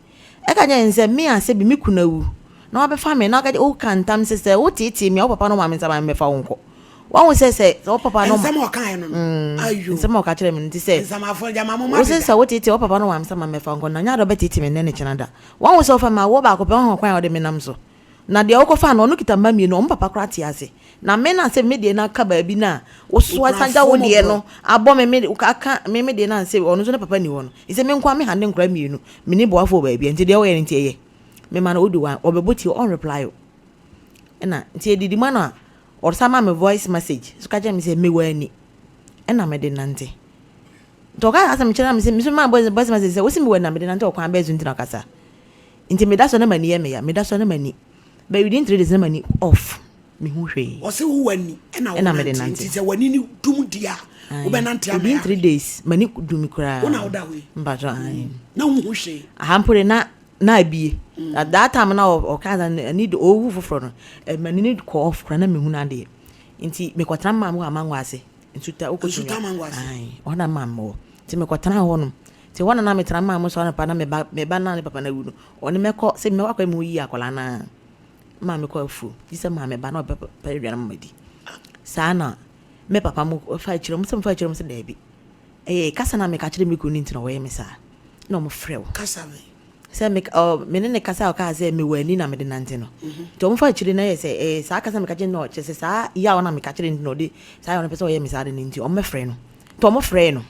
Ɛka kyerɛɛ no sɛ, Me a sɛbi me kunu awu, na wabɛfa me, na ɔka woka ntam sɛ sɛ woteetee me a, wo papa no ma me nsa ma memmɛfa wo nkɔ. Wahu sɛ sɛ wo papa no. Nsɛm a ɔkaeɛ no no. Mm, Ayo. Nsɛm a ɔka kyerɛɛ me no nti sɛ. Nsamafo gyama mo ma Wose sɛ woteetee wo papa no ma me nsa ma memmɛfa wo nkɔ, na nyɛ ade ɔbɛteetee me nnɛ ne kyena da. Wahu sɛ ɔfa me awoɔ baako pɛ, wahu ɔkwan a ɔde me nam so. Na deɛ wokɔfaa no, ɔno kita mma mmienu, wɔn papa koraa te ase. Na me na sɛ me deɛ no aka baabi no a, wosoa san gya wo deɛ no abɔ me, me aka me me deɛ no a sɛ ɔno nso ne papa nni hɔ no. Nti sɛ me nko ara me handle nkwadaa mmienu, menni boafoɔ wɔ baabi a, nti deɛ woyɛ no nti ɛyɛ. Mema no audio a, ɔbɛbɔ tie, ɔnreply o. Ɛna nti edidi mu na ɔsan ma me voice message so ka kyerɛ me sɛ mewɔ ani ɛna mede nante. Nti ɔka saa asɛm kyerɛ me sɛ me so ma voice message sɛ wosi mewɔ ani na mede nante ɔkwan bɛɛ so nti na ɔkasa. Nti meda so na m'ani yɛ me ya, meda so na m'ani. But within 3 days na m'ani off. Mehu hwee. Ɔse wo w'ani ɛna wo nante nti sɛ w'ani ni dum di a wobɛnante ama Within 3 days m'ani dum koraa. Wo na woda hɔ yi. Mpatsɔ ayi. Na wohu hwee. Aha mpo de na na abie. At that time na ɔka sɛ ani de owu foforɔ no m'ani ni kɔ off koraa na mehu n'adeɛ. Nti mekɔtena maame hɔ a mango ase. Nsuta wokɔ Nsuta mango ase. Ayi ɔhɔ na maame wɔ. Nti mekɔtena hɔ nom. Nti hɔ na na metena maame so anɔpa na meba meba na ne papa na awu no. Ɔne mɛkɔ sɛ mɛkɔ akɔ mu yi akwadaa naa. Maame kɔ afuom gye sɛ maame ba na ɔbɛpɛ aduane ama madi. Saa na me papa mo fa akyire ɔmo sɛ mo fa akyire ɔmo sɛ daabi. Ɛyɛ kasa na meka kyerɛ me kunu no nti na ɔyɛ me saa. Na ɔmo frɛ wo. Kasa bɛn? Sɛ me ɔ me ne ne kasa a ɔkaa sɛ mewɔ ani na mede nante no. Nti ɔmo fa akyire na yɛ sɛ ɛyɛ saa kasa meka kyerɛ no kyerɛ sɛ saa yaw na meka kyerɛ no nti na ɔde saa yaw no pɛ sɛ ɔyɛ me saa de no nti ɔmo bɛfrɛ no. Nti ɔmo frɛɛ no.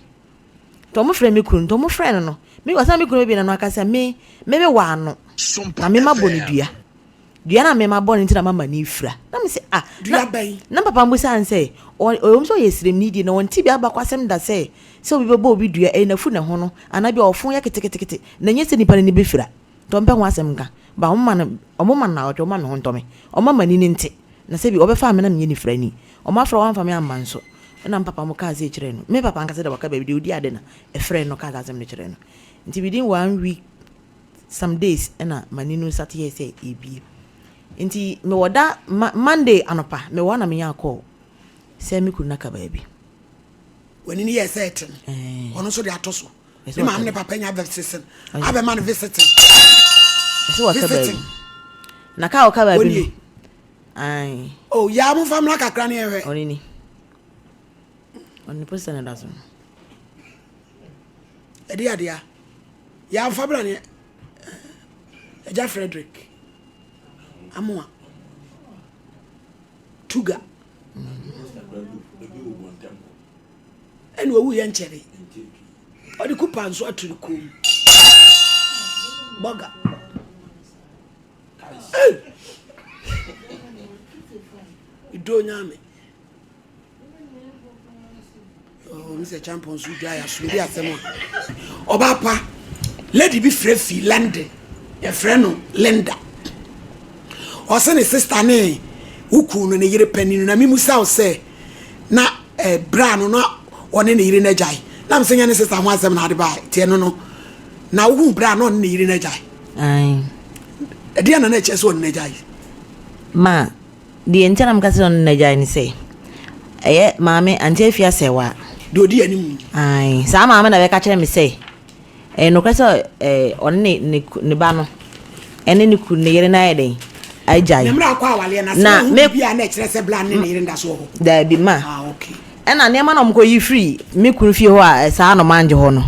Nti ɔmo frɛ me kunu nti ɔmo frɛ no no me ɔsan me kunu bɛbie n'ano aka sɛ me me me wɔ ano na me ma bɔ ne dua dua na me ma bɔ ne nti na ma ma ne fira na me sɛ ah dua bɛn na papa mbusa n sɛ ɔyɛ sɛ ɔyɛ sremni die na ɔnte bi abakɔsɛm da sɛ sɛ obi bɛbɔ obi dua ɛyɛ n'afu ne ho no anaa bi a ɔfon yɛ ketekete na nyɛ sɛ nipa no ni bɛfira nti ɔmpɛ ho asɛm nka ba ɔmo ma no ɔmo ma no na ɔtwe ɔmo ma me ho ntɔ me ɔmo ma ni ne nte na sɛ bi ɔbɛfa me na menyɛ ne firani ɔmo afrɛ wɔamfa me amma nso. Ɛna me papa mo kaa sei kyerɛɛ no. Me papa ankasa deɛ waka baabi deɛ ɔdi ade na ɛfrɛɛ no kaa saa asɛm no kyerɛɛ no. Nti within one week some days ɛna m'ani no start yɛɛ sɛ ɛrebie. Nti mewɔ da ma Monday anɔpa mewɔ hɔ na menyaa call sɛ me kunu no aka baabi. W'ani no yɛɛ sɛ ɛte no, ɔno nso de ato so. Ne maame ne papa nya visiting abɛma no visiting. Ɛsɛ waka baabi. Na kaa ɔka baabi no. Ae. Oh, yaa mo fa mmra kakra ne yɛhwɛ. Ɔne ni. Ɔne poster na da so no. Ɛde adeɛ a. Yaa fa bra ne Agya Frederick. Amoa. Tuga. Ɛna owu yɛ nkyɛre. Ɔde kupa nso ato ne kɔn mu. Bɔga. Hey! Ido nyame. Oh, Mr. Champon so dwa ya so bi asɛm a. Ɔba pa. Lady bi frɛ fi London. Yɛfrɛ no Linda. Ɔse ne sister ne wo kunu no ne yere panin no na memusa wo sɛ na eh, bra no na ɔne ne yere no agyae. Na mesɛ nyɛ ne sister ho asɛm na ade baa tiɛ no no. Na wohu bra na ɔne ne yere no agyae. Ae. Ɛdeɛn na na ɛkyerɛ sɛ ɔne no agyae? Ma, deɛ nti a na meka sɛ ɔne no agyae ne sɛ, ɛyɛ maame, Auntie Afia Sɛwa. Deɛ ɔdi anim. Ae, saa maame na bɛka kyerɛ me sɛ, ɛyɛ nokorɛ sɛ ɛɛ ɔne ne ne ne ba no ɛne ne kunu ne yere no ayɛ dɛn agyae. Na mmerɛ akɔ awaleɛ no ase, Na woanhu me. biribi a na ɛkyerɛ sɛ bla ne ne yere nda so wɔ hɔ? Daabi, ma. Ah, okay. Ɛna nneɛma na wɔkɔyi firi me kunu fie hɔ a saa na wɔangye hɔ no.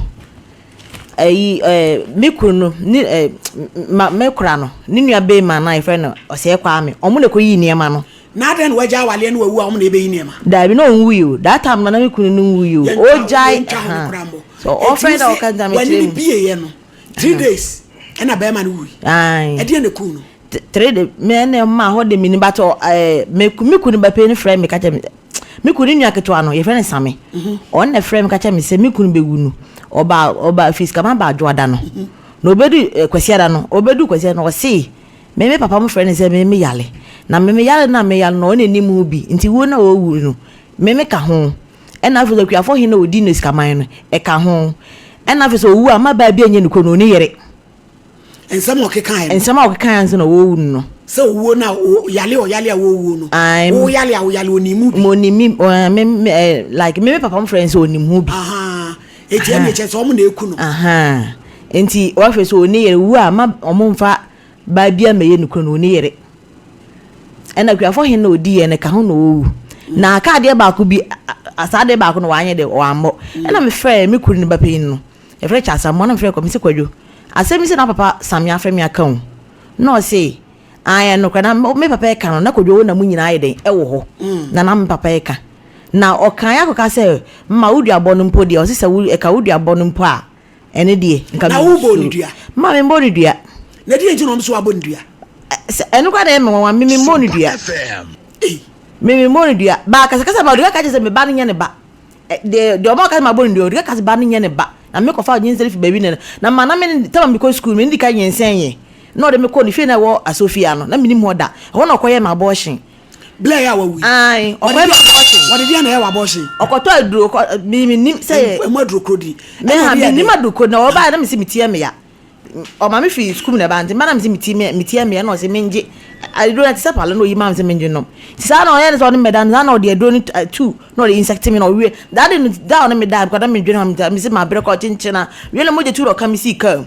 Ɛyi ɛɛ me kunu no ne ɛɛ ma me kora no ne nua bɛrima no a yɛfrɛ no Ɔsɛe Kwame ɔmo na ɛkɔyii nneɛma no. Na adɛn na wagya awaleɛ na wawu a ɔmo na ɛbɛyi nneɛma? Daabi na ɔnwui o that time no na me kunu no nwui o Yɛntwa ɔgyae yɛntwa hɔ no ɛhaa koraa mmɔ. so Enti ɔfrɛ wo dɛ se ɔka ntam w'ani kyerɛ no mu. bieeɛ no 3 days ɛna bɛrima no wui? Ae. Ɛdeɛn na ɛkuu no? 3 de me ɛna maa hɔ de menim but ɛɛ me me kunu ba panin frɛ me ka kyerɛ me me kunu ne nua ketewa no yɛfrɛ no Same ɔno na ɛfrɛ me ka kyerɛ me sɛ me kunu bɛwu no ɔba ɔba firi sikama ba adwoada no na ɔbɛdu eh, kwasiada no ɔbɛdu kwasiada no ɔse me me papa mo frɛ no sɛ me me yale na me me yale no a me yale no ɔna anim ho bi nti wuo no a ɔwu no me me ka ho ɛna afei sɛ akuafo he na ɔdi no sikaman no ɛka ho ɛna afei sɛ ɔwu a ma baa bi anyɛ no kuro no ɔne yere Nsɛm a ɔkekaeɛ no. Nsɛm a ɔkekaeɛ ansa na wɔrewu no no. Sɛ owuo no a yale a ɔyale a wɔrewuo no. Ae. Wo yale a woyale ɔnim mu bi. Ɔnim mi ɛɛ me me ɛɛ like me me papa mo frɛ no sɛ ɔnim ho bi. Ahaa eti ɛna ɛkyɛ sɛ ɔmo na eku no. Ahaa nti wɔhwɛ sɛ ɔni yere wu a ma ɔmo nfa baa bi amɛyɛ ne kunu no ɔni yere. Ɛna kuafo he na ɔdi yɛ no ka ho na ɔwu. Na aka adeɛ baako bi saa adeɛ baako no wanyɛ dɛ wammɔ. Ɛna mefrɛɛ me kunu ne ba panyin no. Yɛfrɛ kyɛ Asamoah na mefrɛ kɔ mese Kwadwo asɛm yi sɛ na papa Sammy afrɛ me aka o na ɔse ae ɛnokorɛ na me papa ɛka no na Kwadwo wo na mo nyinaa ayɛ dɛn ɛwɔ hɔ na na me papa ɛka na ɔkaeɛ akɔka sɛ mma wo duabɔ no mpo deɛ ɔse sɛ wo ɛka wo duabɔ no mpo a ɛne deɛ nka Na wobɔɔ ne dua? Ma membɔ ne dua. Na deɛ nti na ɔmo so wabɔ ne dua? Sɛ ɛno koraa na ɛyɛ me nwanwa, me memmɔɔ no dua. Me memmɔɔ no dua. Ba kasakasa ma ɔde ka kyerɛ sɛ me ba no nyɛ ne ba. Deɛ deɛ ɔma ɔka sɛ mabɔ no dua, ɔde ka sɛ ba no nyɛ ne ba. Na me kɔfa nyinsɛn fi baabi na na ma na me tama mekɔ sukuu me ndi ka nyinsɛn yɛ. Na ɔde me kɔ ne fie na ɛwɔ Asofia no, na menim hɔ da. Ɛhɔ na ɔkɔyɛ me abortion. Blɛ yɛ a wawu yi. Ae, ɔkɔyɛ me abortion. Wɔde deɛ na ɛyɛ w'abortion? Ɔkɔtɔ aduro, ɔkɔ me menim sɛ yɛ. Ɛmu aduro koro di. Me ha menim aduro koro na ɔbaeɛ na mese me ti yɛ me ya. Ɔma me firi sukuu mu na ɛbaa nti mma na mese me ti me ti yɛ me ya na ɔse mengye aduro no te sɛ palo na oyi maa me sɛ mengye nom. Nti saa na ɔyɛ ne sɛ ɔne me bɛda no saa na ɔde aduro no tu na ɔde insect me na ɔwie. That day no da a ɔne me da because na medwene ho mese mabrɛ kɔ kyenkyen a wie na mogya tu na ɔka me sii kaa mu.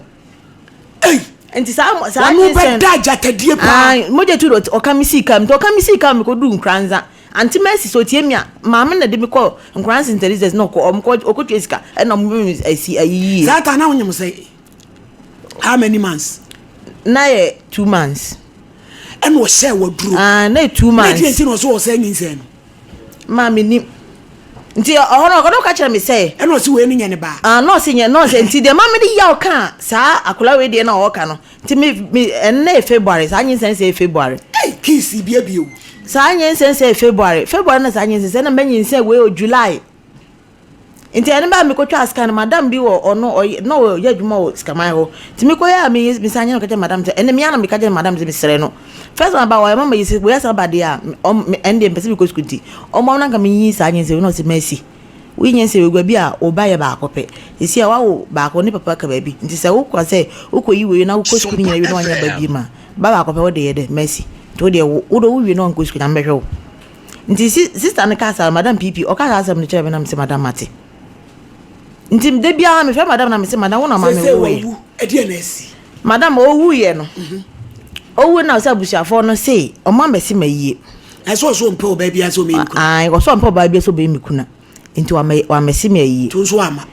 Ei! Nti saa saa Wɔn bɛda agyatadie paa. Ae, mogya tu ɔka me sii kaa mu. Nti ɔka me sii kaa mu mekɔduu Nkoranza. Auntie Mercy sɛ ɔtie me a, maame na de me kɔɔ Nkoranza St. Teresa's na ɔkɔ ɔmo kɔ ɔkɔtua sika ɛna ɔmo bɛ me asi ayi yie. Saa ta na wonyem sɛ how many months? Na yɛ 2 months. Ɛna ɔhyɛɛ waduro. Ah, na yɛ 2 months. Na ɛdeɛ nti na ɔsɛ ɔsɛ nyinsɛn no? Maa me nim. Nti ɔhɔ no ɔkɔdɔ ka kyerɛ me sɛ. Ɛna ɔsi wei no nyɛ ne ba. Ah, na ɔsi nyɛ na ɔsɛ nti deɛ maa me de yaw ka saa akwadaa wei deɛ na ɔɔka no. Nti me me ɛnna yɛ February saa nyinsɛn sɛ yɛ February. Ɛy kiisi bie bie o. Saa nyinsɛn sɛ yɛ February. February na saa nyinsɛn sɛ na mɛ nyinsɛn wei o July. Nti ɛno baa mekɔtwaa scan no madam bi wɔ ɔno ɔyɛ na ɔyɛ adwuma wɔ sikaman hɔ nti mekɔyɛ a me mesan nyɛ no ka kyerɛ madam sɛ ɛnɛ me ara na meka kyerɛ madam sɛ mesrɛ no first one ba ɔyɛ mama yi sɛ wei asan ba deɛ a ɔm ɛno deɛ mepɛ sɛ mekɔ sukuu nti ɔmmoa me na nka menyi saa nyinsɛn wei na ɔse mercy woyi nyinsɛn wei gua bi a wo ba yɛ baako pɛ sisi a wawo baako ne papa ka baabi nti sɛ wokɔ sɛ wokɔyi wei na wokɔ sukuu no nyina wie na wanyɛ ba bi ma ba baako pɛ wode yɛ dɛ mercy nti wodeɛ wo wode wowie na wankɔ sukuu na mebɛhwɛ wo. Nti si sista no kaa saa no, madam PP, ɔkaa saa asɛm no kyerɛɛ me na mese madam mate. Nti da biara mefrɛ madam na mese madam wo na ɔma me Seesei woeɛ. wawu, ɛdeɛn na asi? Madam ɔwuiɛ no, ɔwui na sɛ abusuafoɔ no se ɔmo ambɛse me ayie. Na sɛ ɔsɛ ɔmpɛ ɔbaa biara sɛ ɔbɛyɛ ne kuna? Ae, ɔsɛ ɔmpɛ ɔbaa biara sɛ ɔbɛyɛ me kuna. Nti wammɛse me ayie. Nti wo nso woamma?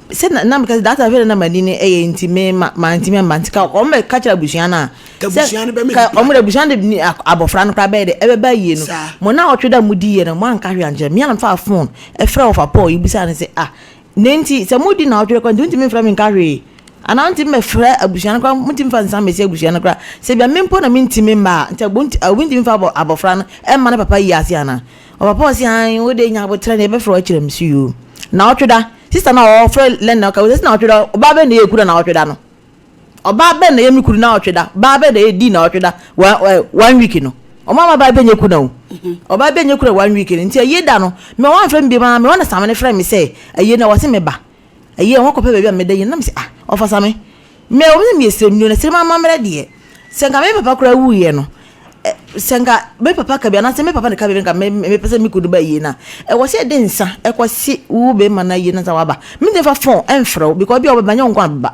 Sɛ na na meka sɛ that time afei na na m'ani no ɛyɛ nti me ma mantumi amma nti ka wɔn bɛka kyerɛ abusua no a Ka sɛ abusua no bɛma ka nipa. wɔn de abusua no de ni abɔfra no koraa bɛyɛ dɛ ɛbɛba ayie no Saa. mo na ɔtwe da mo di yɛ no mo anka hwee ankyerɛ me a na mefa phone ɛfrɛ wɔfa Paul yi bisa no sɛ ah ne nti sɛ mo di na ɔtwe kɔ nti wontumi mfrɛ me nka hwee anaa wontumi mɛfrɛ abusua no koraa montumi fa nsa mmɛsi abusua no koraa sɛ bia me mpo na mentumi mma a nti obi ntumi mfa abɔfra no ɛmma ne papa yi ase anaa Ɔpapa ɔse aane wo deɛ nya aboterɛ na yɛbɛfrɛ wo akyerɛ me so yoo. Naɔtwe da, sister no a ɔfrɛ Lɛn na ɔka sɛ naɔtwe da ɔbaa bɛn na ɛyɛ kunu naɔtwe da no? Ɔbaa bɛn na ɛyɛ me kunu naɔtwe da? Baa bɛn na ɛyɛ di naɔtwe da one week no? Ɔmo ama baa bi nyɛ kuna o. Ɔbaa bi nyɛ kuna one week no. Nti ayie da no, me ɔmo amfrɛ me biom aa me hɔ na Samene frɛ me sɛ ayie no ɔse me ba. Ayie ɔmo akɔpɛ baabi a meda yie no na me se ah ɔfa Same. Me ɛwɔ mu sɛ meyɛ sremni o na srem amammerɛ deɛ sɛ nka me papa koraa wuiɛ no sɛ nka me papa ka bi anaasɛ me papa na ka bi nka me mepɛ sɛ me kunu ba yie no a ɛwɔ sɛ yɛde nsa ɛkɔ se wo bɛrima no ayie no sɛ waba mentumi fa phone ɛmfrɛ wo because bi a wɔbɛba nyɛ wo nko a bɛba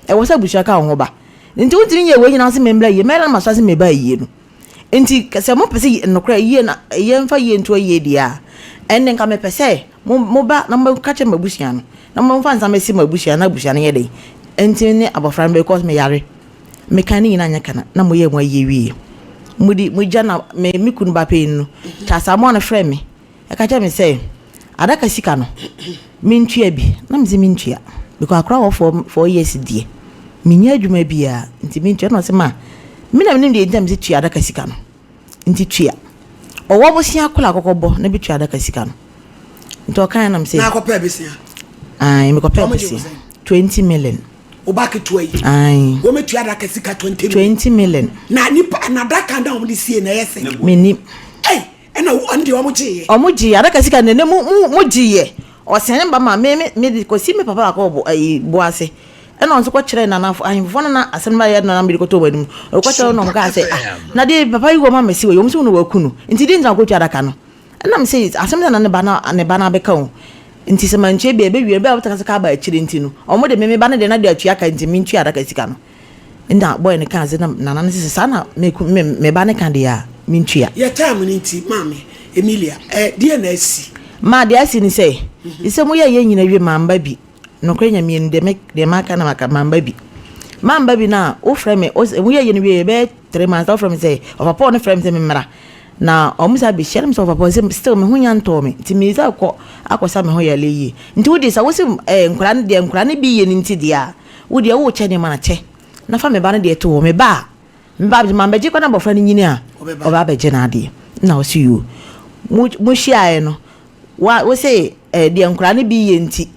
ɛwɔ sɛ abusua ka wo ho ba nti wontumi nyɛ wei nyinaa sɛ memmra yie mɛyɛ na masoa sɛ meba yie no nti sɛ mopɛ sɛ nokorɛ yie na yɛmfa yie nto ayie deɛ a ɛnde nka mepɛ sɛ Mo moba na mobɛka kyerɛ m'abusua no, na momfa nsa mmɛsi m'abusua na abusua no nyɛ dɛn? Nti ne abɔfra no because meyare. Meka ne nyinaa nyɛ kana na moyɛɛ mo ayie wieɛ. Mode mogya na me me kunu ba panin no, Charles Amoah no frɛɛ me ɛka kyerɛɛ me sɛ adaka sika no mentua bi na mese mentua because akora wɔ 4 years deɛ menyɛ adwuma biara nti mentua na ɔse ma me na menim deɛ nti a mese tua adaka sika no. Nti tua. Ɔwɔ bosea kor a kɔkɔbɔ na betua adaka sika no. Nti ɔkae na mese. Na akɔpɛɛ besia? Ae, mekɔpɛɛ besia. 20 million. Wo ba ketewa yi? Ae. Wɔmɛtua adaka sika 20 million? 20 million. Na nipa na adaka na wɔde sie na ɛyɛ sɛn? Mennim. Ei, ɛna ɔno deɛ wɔn gyeeɛ? Wɔn gyeeɛ, adaka sika no ne mo mo mo gyeeɛ. Ɔsɛn ba ma me me mede kɔsi me papa baako wɔ ayi bo ase. Ɛna ɔno nso kɔkyerɛɛ nanafo ahemfo no na asɛm no baeɛ na mede kɔtoo wɔn anim. Ɔkɔkyerɛɛ wɔn na wɔkaa sɛ, ah, na deɛ papa yi wɔ ma mɛsi wɔ yi, wɔn nso na wɔaku no. Nti deɛ nti na wɔkɔtua adaka no? Ɛna mese, asɛm sɛ na ne ba no ne ba no abɛka o. Nti sɛ mantua bi a ɛbɛwie no, bɛyɛ a wɔbɛtaka sɛ ka aba akyire nti no, wɔn de me me ba no deɛ na de atua ka nti mentua adaka sika no. Ɛna boy no kaa sɛ na nana no sɛ saa na me me me ba no ka deɛ a mentua. Yɛ time no nti maame Emilia, eh, deɛ na asi? Ma deɛ asi ne sɛ, sɛ moyɛ yɛn nyina wie mamba bi. Nokorɛ Nyame ni, deɛ me, deɛ maka na maka, mamba bi. Mamba bi na wofrɛ me, wo woyɛ yɛ no wie bɛyɛ 3 months, na wofrɛ me sɛ, Ɔfa Paul no frɛ me sɛ memmra. Na ɔmo saa bɛhyia na me sɛ Ɔfa Paul sɛ still me ho nya ntɔɔ me, nti me sɛ kɔ akɔsa me ho yale yie. Nti wo deɛ sɛ wo se eh, nkwadaa no deɛ nkwadaa no bi yɛ no nti deɛ a, wo deɛ wokyɛ nneɛma no kyɛ, na fa me ba no deɛ to hɔ, me ba a. Meba abɛgye, mambɛgye koraa na abɔfra no nyini a, ɔbɛba abɛgye n'adeɛ. Ɛna ɔse yoo. Mo, mohyiaeɛ no, wa, wo se eh, deɛ nkwadaa no bi yɛ nti,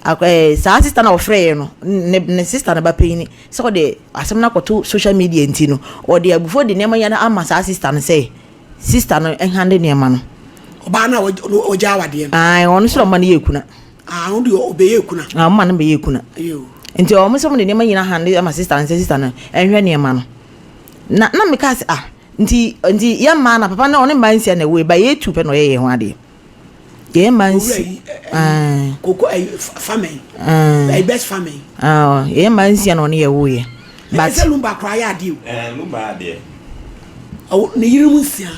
ak, eh, saa sista no a ɔfrɛeɛ no, ne, ne sista no ba panyini, sɛ ɔde asɛm no akɔto social media nti no, ɔde abufuo de nneɛma nyinaa ama saa sista no sɛ, sista no nhande nneɛma no. Ɔbaa no a ɔgya awadeɛ no. Ae, ɔno nso na ɔma no yɛ kuna. Ah, ɔno deɛ ɔbɛyɛ kuna. Ah, ɔma no bɛyɛ kuna. Nti ɔmo sɛ ɔmo de nneɛma nyinaa hande ama sista no sɛ sista no nhwɛ nneɛma no. Na na meka sɛ ah, nti nti yɛ mmaa na papa no ɔne mmaa nsia na ɛwɔ ba yɛ tu pɛ na ɔyɛ yɛn ho adeɛ. Yɛ mmaa nsia. Koko ɛyi family. Ɛyi best family. Ah, yɛ mmaa nsia na ɔne yɛ wo yɛ. But sɛ lumba koraa yɛ adeɛ o. Ɛɛ lumba yɛ adeɛ. Ɔwɔ ne yere mu nsia.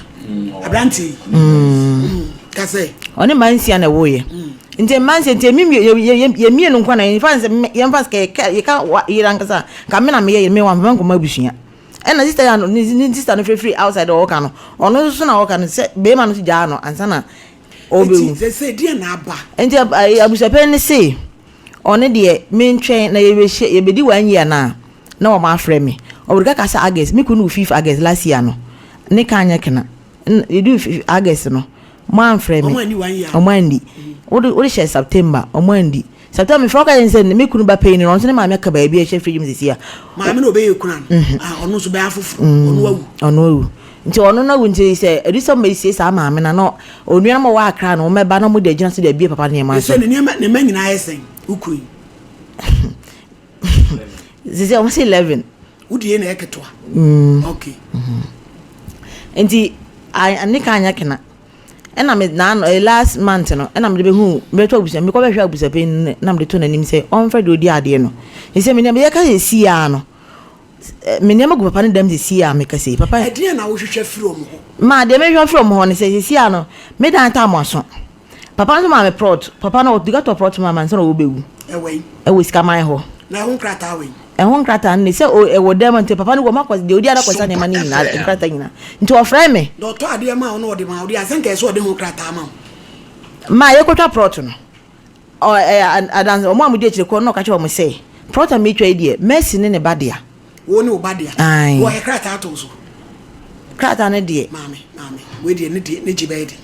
Aberanteɛ yi. Kasɛ. Ɔne mmaa nsia na ɛwɔ yɛ. Nti mmaa nsia nti emi yɛ yɛ yɛ mmienu nko na yɛn fa sɛ yɛn fa sɛ yɛ yɛ ka wa yere ankasa ka me na meyɛ yɛ me wa mfa nkɔmɔ abusua. Ɛna sista yɛ ano ne ne sista no firifiri outside ɔwɔ no ɔno nso so na ɔka no sɛ bɛrima no so gyaa no ansa na ɔbɛwu. Nti sɛ sɛ deɛ na aba. Nti abusuapɛn ne se. Ɔno deɛ mentwɛn na yɛbɛhyia yɛbɛdi one year no a na wɔn afrɛ me. Ɔbɛka ka sɛ August, me kunu wu fifth August last year no, ne ka anyɛ kena. Ɛna yɛduu fifth August no, mo amfrɛ me. Wɔn anni one year. Wɔn anni. Wode wode hyɛ September, wɔn andi. September mefrɛ wo ka kyerɛ me sɛ me kunu ba panyin no, ɔno nso ne maame aka baabi a ɛhyɛ fridge mu seesei a. Maame na ɔbɛyɛ kunu ano. Ah, ɔno nso bɛyɛ afoforo. Ɔno awu. Ɔno awu. Nti ɔno no awu nti sɛ ɛdu sɛ wɔbɛsie saa maame no a na Onuanom a wɔwɔ Accra no, wɔbɛba na wɔde agyina so de abue papa nneɛma so. Sɛ ne nneɛma ne mma nyinaa yɛ sɛn? Wo kunu yi. Sisi wɔn sɛ 11. Wo deɛ na ɛyɛ ketewa. Mm. Okay. Mm-hmm. Nti ne ka anyɛ kena. Ɛna me na eh, last month no ɛna mede bɛhu mebɛtɔ abusua mekɔ bɛhwɛ abusuapanyin no na mede to n'anim sɛ ɔmfrɛ deɛ ɔdi adeɛ no. Ɛsɛ me nneɛma yɛka sɛ si ara no Me nneɛma gu papa no dɛm seesei a mekasa yi. Papa. Ɛdeɛn na wohwehwɛ firi wɔn hɔ? Ma deɛ mehwehwɛ firi wɔn hɔ ne sɛ seesei a no, me dan taa mo aso. Papa nso maa me prɔt. Papa no ɔdi ka tɔ prɔt maa me ansa na ɔrebɛwu. Ɛwɔ he? Ɛwɔ Sikaman hɔ. Na ɛho nkrataa wɔ he? Ɛho nkrataa no de, sɛ ɛwɔ dan mu nti papa no wɔ makɔ deɛ ɔdi ara kɔsa nneɛma no nyinaa, nkrataa nyinaa. Nti ɔfrɛɛ me. Na ɔtɔ adeɛ maa wo na ɔde maa wo deɛ a, sɛ nka ɛsɛ sɛ ɔde ho krataa ma wo. Ma yɛkɔtwa prɔt no. Ɔ ɛ adanse wɔn a wɔdi akyire kɔ no na ɔka kyerɛ wɔn sɛ, Prɔt a meretwa yi deɛ, Mercy ne ne ba dea. Wo ne wo ba dea. Ae. Wɔyɛ krataa to wo so. Krataa no deɛ. Maame, maame, wei deɛ ne deɛ ne gye bɛyɛ den.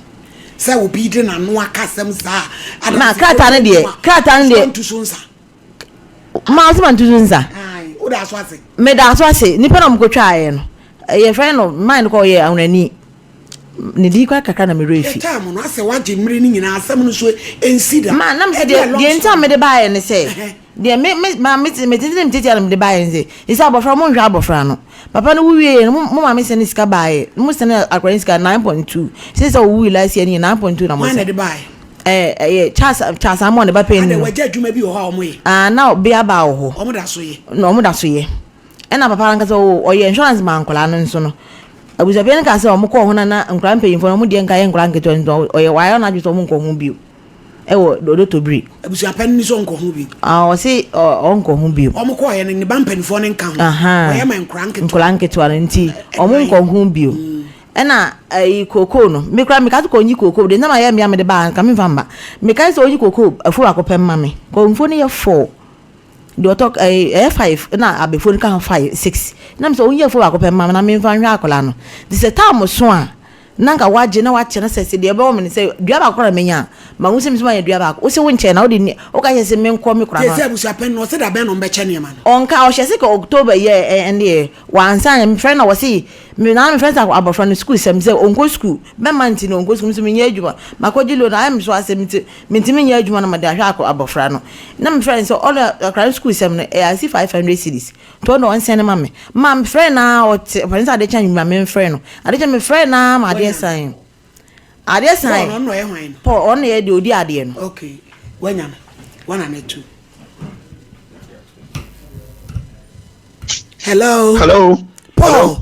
Sɛ obi de n'ano aka asɛm saa a, Ma krataa no deɛ, krataa no deɛ. Ntu so nsa. Ma ɔsɛ ma ntu so nsa. Ae, wo da so ase. Meda so ase. Nipa na wɔkɔtwaeɛ no, yɛfrɛ no, man no kɔ ɔyɛ Awunani. Ne din koraa kakra na me werɛ fi. Yɛ time no asɛ wagye mmere no nyinaa asɛm no nso ɛnsi da. Ma na me sɛ deɛ deɛ nti a mede baeɛ ne sɛ deɛ me me ma me me tete me tete a na mede baeɛ ne sɛ ɛsɛ abɔfra mo nhwɛ abɔfra no papa no wuwie no mo maame sɛne sika baeɛ mo sɛne akora ne sika 9.2 sɛ sɛ owui last year no yɛ 9.2 na mo sɛ. Hwan na ɛde baeɛ? Ɛɛ ɛyɛ Charles Charles Amoah ne ba panyin no. Adɛ wagya adwuma bi wɔ hɔ a wɔn yɛ. Ah na bea baa wɔ hɔ. Wɔn da so yɛ. Na wɔn da so yɛ. Ɛna papa no ankasa o ɔyɛ insurance maa nkwadaa no nso no abusuapanyin no kaa sɛ wɔn kɔɔ ho na na nkwadaa mpanyinfoɔ no wɔn deɛ nka yɛ nkwadaa nketewa nti ɔyɛ wayɛ wɔn adwene sɛ wɔn nkɔ ho bio ɛwɔ odotobiri. Abusuapanyin no sɛ ɔnkɔ ho bio. Ah ɔse ɔnkɔ ho bio. Wɔn kɔɔ yɛ no ne ba mpanyinfoɔ no nka ho. Ɔyɛ ma nkwadaa nketewa. Nkwadaa nketewa no nti wɔn nkɔ ho bio. Ɛna ɛyi kookoo no me koraa meka sɛ kɔnyi kookoo deɛ nam ayɛ mmea mede baa nka memfa mba meka sɛ ɔnyi kookoo afuo baako pɛ mma me kɔnfuo no yɛ fɔɔ. Deɛ ɔtɔ ɛɛ ɛyɛ five ɛna abɛfuo no ka ho five six na mesɛ ɔnyi afuo baako pɛ mma me na memfa nhwɛ akwadaa no nti sɛ time so a na nka wagye na wakyɛ na sɛ sɛ deɛ ɛbɛwɔ me no sɛ dua baako koraa na menya a mahu sɛ me nso manya dua baako wose wonkyɛ na wode ni woka kyerɛ sɛ menkɔ me koraa no Sɛ abusuapɛn no ɔsɛ da bɛn na ɔmbɛkyɛ nneɛma no? Ɔnka ɔhyɛ se ka October yi a ɛndeɛ wansan mefrɛ no na wɔse me na mefrɛ sɛ abɔfra no sukuu sɛm sɛ ɔnkɔ sukuu bɛma nti no ɔnkɔ sukuu me nso menyɛ adwuma makɔgye loan ayɛ me so asɛm nti Mentumi nyɛ adwuma na mede ahwɛ akɔ abɔfra no. Na mefrɛ no sɛ ɔno akwadaa no sukuu sɛm no ɛyɛ asi 500 cedis. Nti ɔno ɔnsɛne ma me. Ma mefrɛ no ara ɔte ɔpɛ sɛ ade kye anwummerɛ a memfrɛ no. Ade kye mefrɛ no ara ma adeɛ san. Adeɛ san. Paul ɔno na ɔyɛ hwan no? Paul ɔno na ɛyɛ deɛ ɔdi adeɛ no. Okay, wanya no. Wana no atu. Hello. Hello. Paul. Hello.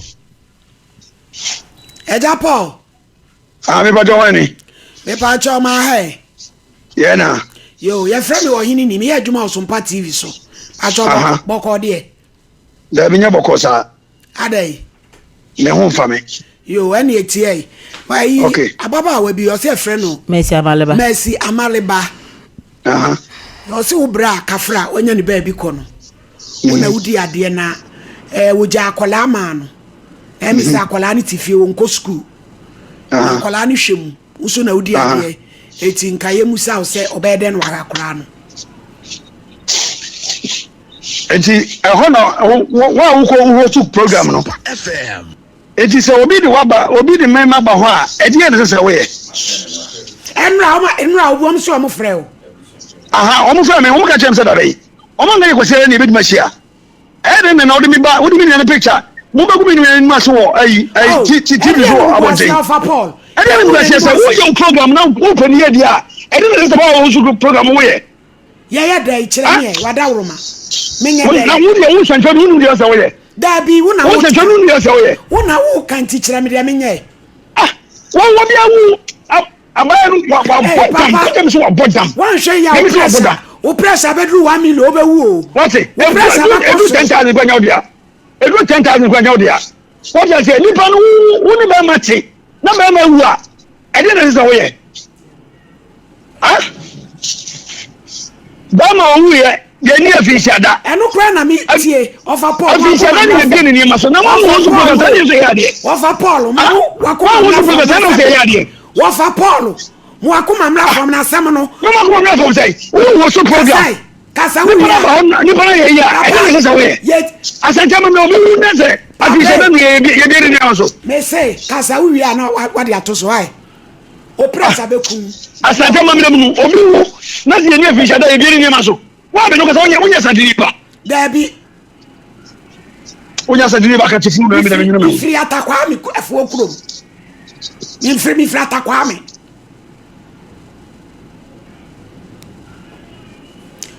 Ɛgya Paul. Ah, me pacho wọn ni. Me pacho ma hɛ. Yɛ na. Yo, yɛfrɛ me ɔhene ni, meyɛ adwuma wɔ Sompa TV so. Pacho bɔkɔ deɛ. Daabi nyɛ bɔkɔ saa. Adɛn? Me ho mfa me. Yo, ɛne ɛtiɛ yi. Ayi, okay. Ababaawa bi, ɔsɛ ɛfrɛ no. Mercy Amaleba. Mercy Amaleba. Ɔsɛ wo berɛ a kafra wanya ne baabi kɔ no. Wo na wodi adeɛ na eh, wogya akwadaa maa no. Ɛmi sɛ akwadaa no te fie wɔnkɔ sukuu. Na akwadaa no hwɛ mu. Wo so na wodi adeɛ. Eti nka yɛ mu sa wo sɛ ɔbɛyɛ dɛn na wahwɛ akwadaa no. Eti ɛhɔ na wo wo a wokɔ wohost program no. Eti sɛ obi de waba obi de mmarima ba hɔ a ɛdeɛ na ɛsɛ sɛ woyɛ. Ɛnura wɔn ɛnura wɔn sɛ wɔn frɛ o. Aha wɔn frɛ mi wɔn ka kyerɛ mi sɛ dada yi wɔn anka yɛ kwasi ɛyɛ na ebetumi ahyia. Ɛyɛ den na wode me ba wode me nua no picture mo bɛgu me nua anim ase wɔ ayi ayi ti ti tv so wɔ abɔnten. Ɛdeɛ na nkuaseɛ sɛ woyɛ wo program na wopɛ ne yɛ deɛ a ɛde na ɛsɛ sɛ wɔn nso program woyɛ. Yɛyɛ dɛ kyerɛ me ɛ wadaworoma menyɛ dɛ. Na wo deɛ wo nsɛntwerɛ no wonim deɛ sɛ woyɛ. Daabi wo na wo nsɛntwerɛ no wonim deɛ sɛ woyɛ. Wo na wo ka nti kyerɛ me deɛ menyɛ. Ah wɔn wɔ bi awu Abaayewa no wa wabɔ dam kɔtɛ mi so wabɔ dam. Wanhwɛ yi a wo pressure wo pressure bɛduru 1 million wobɛwu o. Wate edu edu 10,000 kura nya wo dea edu 10,000 kura nya wo dea wate aseɛ nipa no wo wo ne bɛrima te na bɛrima wu a ɛdeɛ na ɛsɛ sɛ woyɛ ah bɛrima owu yɛ yɛ ni afinhyia da. Ɛno koraa na mi tie ɔfa Paul. Afinhyia da ni yɛ bie ne nneɛma so na wɔn wɔn so program sani nso yɛ adeɛ. Ɔfa Paul ma wo wakoma mmra fam. Wɔn so program sani nso yɛ adeɛ. Wɔfa Paul mo wakoma mmra fam na asɛm no. Mo wakoma mmra fam sɛ wo wɔ so program. Kasa wo wia. Nipa na yɛ yɛ a ɛna sɛ sɛ woyɛ. Asɛnkyɛn mu na obi wu na sɛ afinhyia da ni yɛ bie ne nneɛma so. Mese kasa wo wia na wade ato so ayi. O press abɛkum. Asante amammerɛ mu no, obi wu na sɛ yɛni afinhyia da yɛbie ne nneɛma so. Woabɛ no kasa wonyɛ wonyɛ Asanteni ba. Daabi. Wonyɛ Asanteni ba ka te funu na mi na mi nyina mi. Mfiri Atakwame afuo kurom. Mfiri mfiri Atakwame.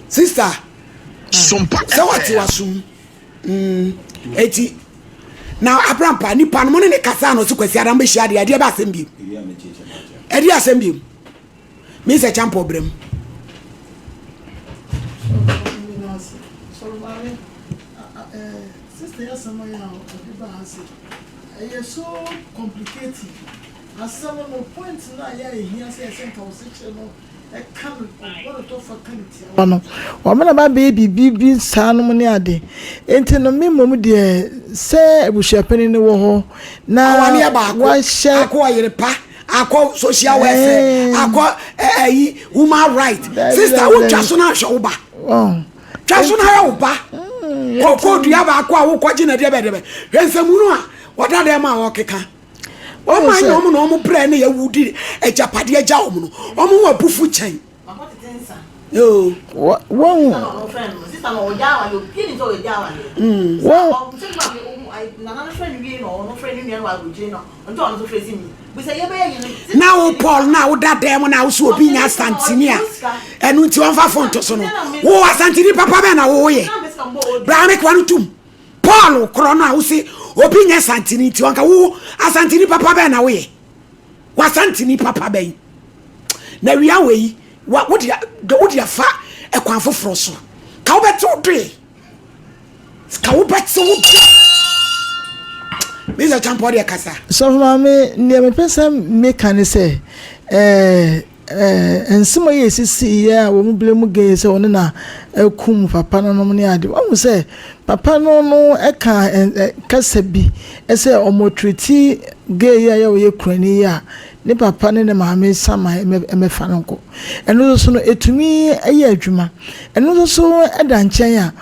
Sister, sɛ wate wasum. Mm, eti na abrampa nipa no mo ne ne kasa na ɔsi kwasi adam bɛhyia adeɛ adeɛ bɛ asɛm biem ɛdeɛ asɛm biem mi sɛ kyampɔ brɛ mu. Ɛyɛ so complicated asɛm no point no a yɛ a ɛhia sɛ yɛsɛ nka wo sekyerɛ no ɛka no ɔbɔ no tɔfa ka ne tiawa no wɔn na ba bɛyɛ biribi bi saa nom ne ade nti no me mmom deɛ sɛ abusuapanin no wɔ hɔ na awareɛ baako wahyɛ akɔ ɔyere pa akɔ social welfare akɔ ɛyi human right sister wo twa so na ahwɛ wo ba twa so na ahwɛ wo ba kɔkɔ dua baako a wokɔgye na deɛ bɛ deɛ bɛ hwɛ nsɛmunu a wɔda dɛm a wɔkeka. Wɔn a nyɛ wɔn na wɔn brɛ ne awu de agyapadeɛ agya wɔn no, wɔn ho abufu kyɛn. Yoo. Wɔn. Wɔn. Na wo Paul na woda dan mu na wo so obi nya asantini a ɛno nti wɔmfa fon to so no wo asantini papa bɛn na woyɛ bra me kwa no tum Paul korɔ no a wose obi nyɛ santini nti ɔnka wo asantini papa bɛn na woyɛ wasantini papa bɛn na wia wei wa wode wode afa ɛkwan foforɔ so ka wobɛte wo doe ka wobɛte wo doe Mr. Champɔ deɛ kasa. Sɔfo maame nea mepɛ sɛ meka ne sɛ ɛɛ Eh, nsɛm a esisiiɛ a wɔn blame gay sɛ ɔno na akum papa no nom ne ade. Wahu sɛ papa no no ka kasa bi sɛ ɔmɔtriti gay yi a yɛ ɔyɛ kurani yi a ne papa ne ne maame saman mmɛfa no nkɔ. Ɛno nso so no ɛtumi yɛ adwuma. Ɛno nso so da nkyɛn a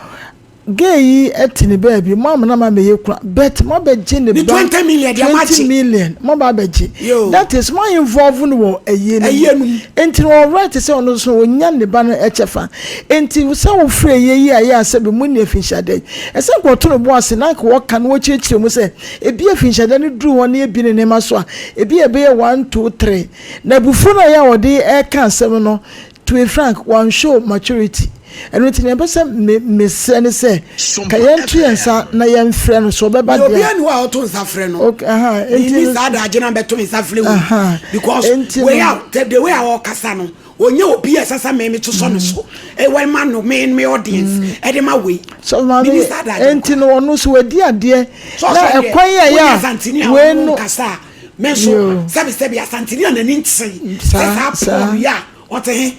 Gay yi te ne baabi, mo amena ma mɛyɛ kura, but mo abɛgye ne ba 20 million deɛ mo agye. 20 million mo aba abɛgye. That is mo involve no wɔ ayie no mu. Nti no ɔwɔ right sɛ ɔno nso ɔnya ne ba no kyɛfa. Nti sɛ wo frɛ ayie yi a yɛ a sɛbi mo nni afinhyia yi, ɛsɛ nka ɔto ne bo ase na nka ɔka na ɔkyerɛkyerɛ mu sɛ ebi afinhyia no duru hɔ na yɛbi ne nneɛma so a, ebi a ɛbɛyɛ one, two, three. Na abufuo no a yɛ a ɔde ɛreka asɛm no To be frank, wan show maturity. Ɛno nti nea mepɛ sɛ me mesrɛ ne sɛ, ka yɛnto yɛn nsa na yɛmfrɛ no, sɛ ɔbɛba deɛ a. Obiara nni hɔ a ɔto nsa frɛ no. Okay, aha, nti no. Menni saa daagye no a mɛto me nsa frɛ wei. Because wei a, the way a ɔkasa no, ɔnyɛ obi a ɛsɛ sɛ me metosɔ ne so. Ɛwɔ ma no, me me audience, ɛde ma wei. So maame, Menni saa daagye no nti no ɔno so wadi adeɛ, na ɛkwan a ɛyɛ a wei no. Kasa a, me nso, sɛbi sɛbi, Asanteni a n'ani nte sɛ saa Paul yi a Ɔte he?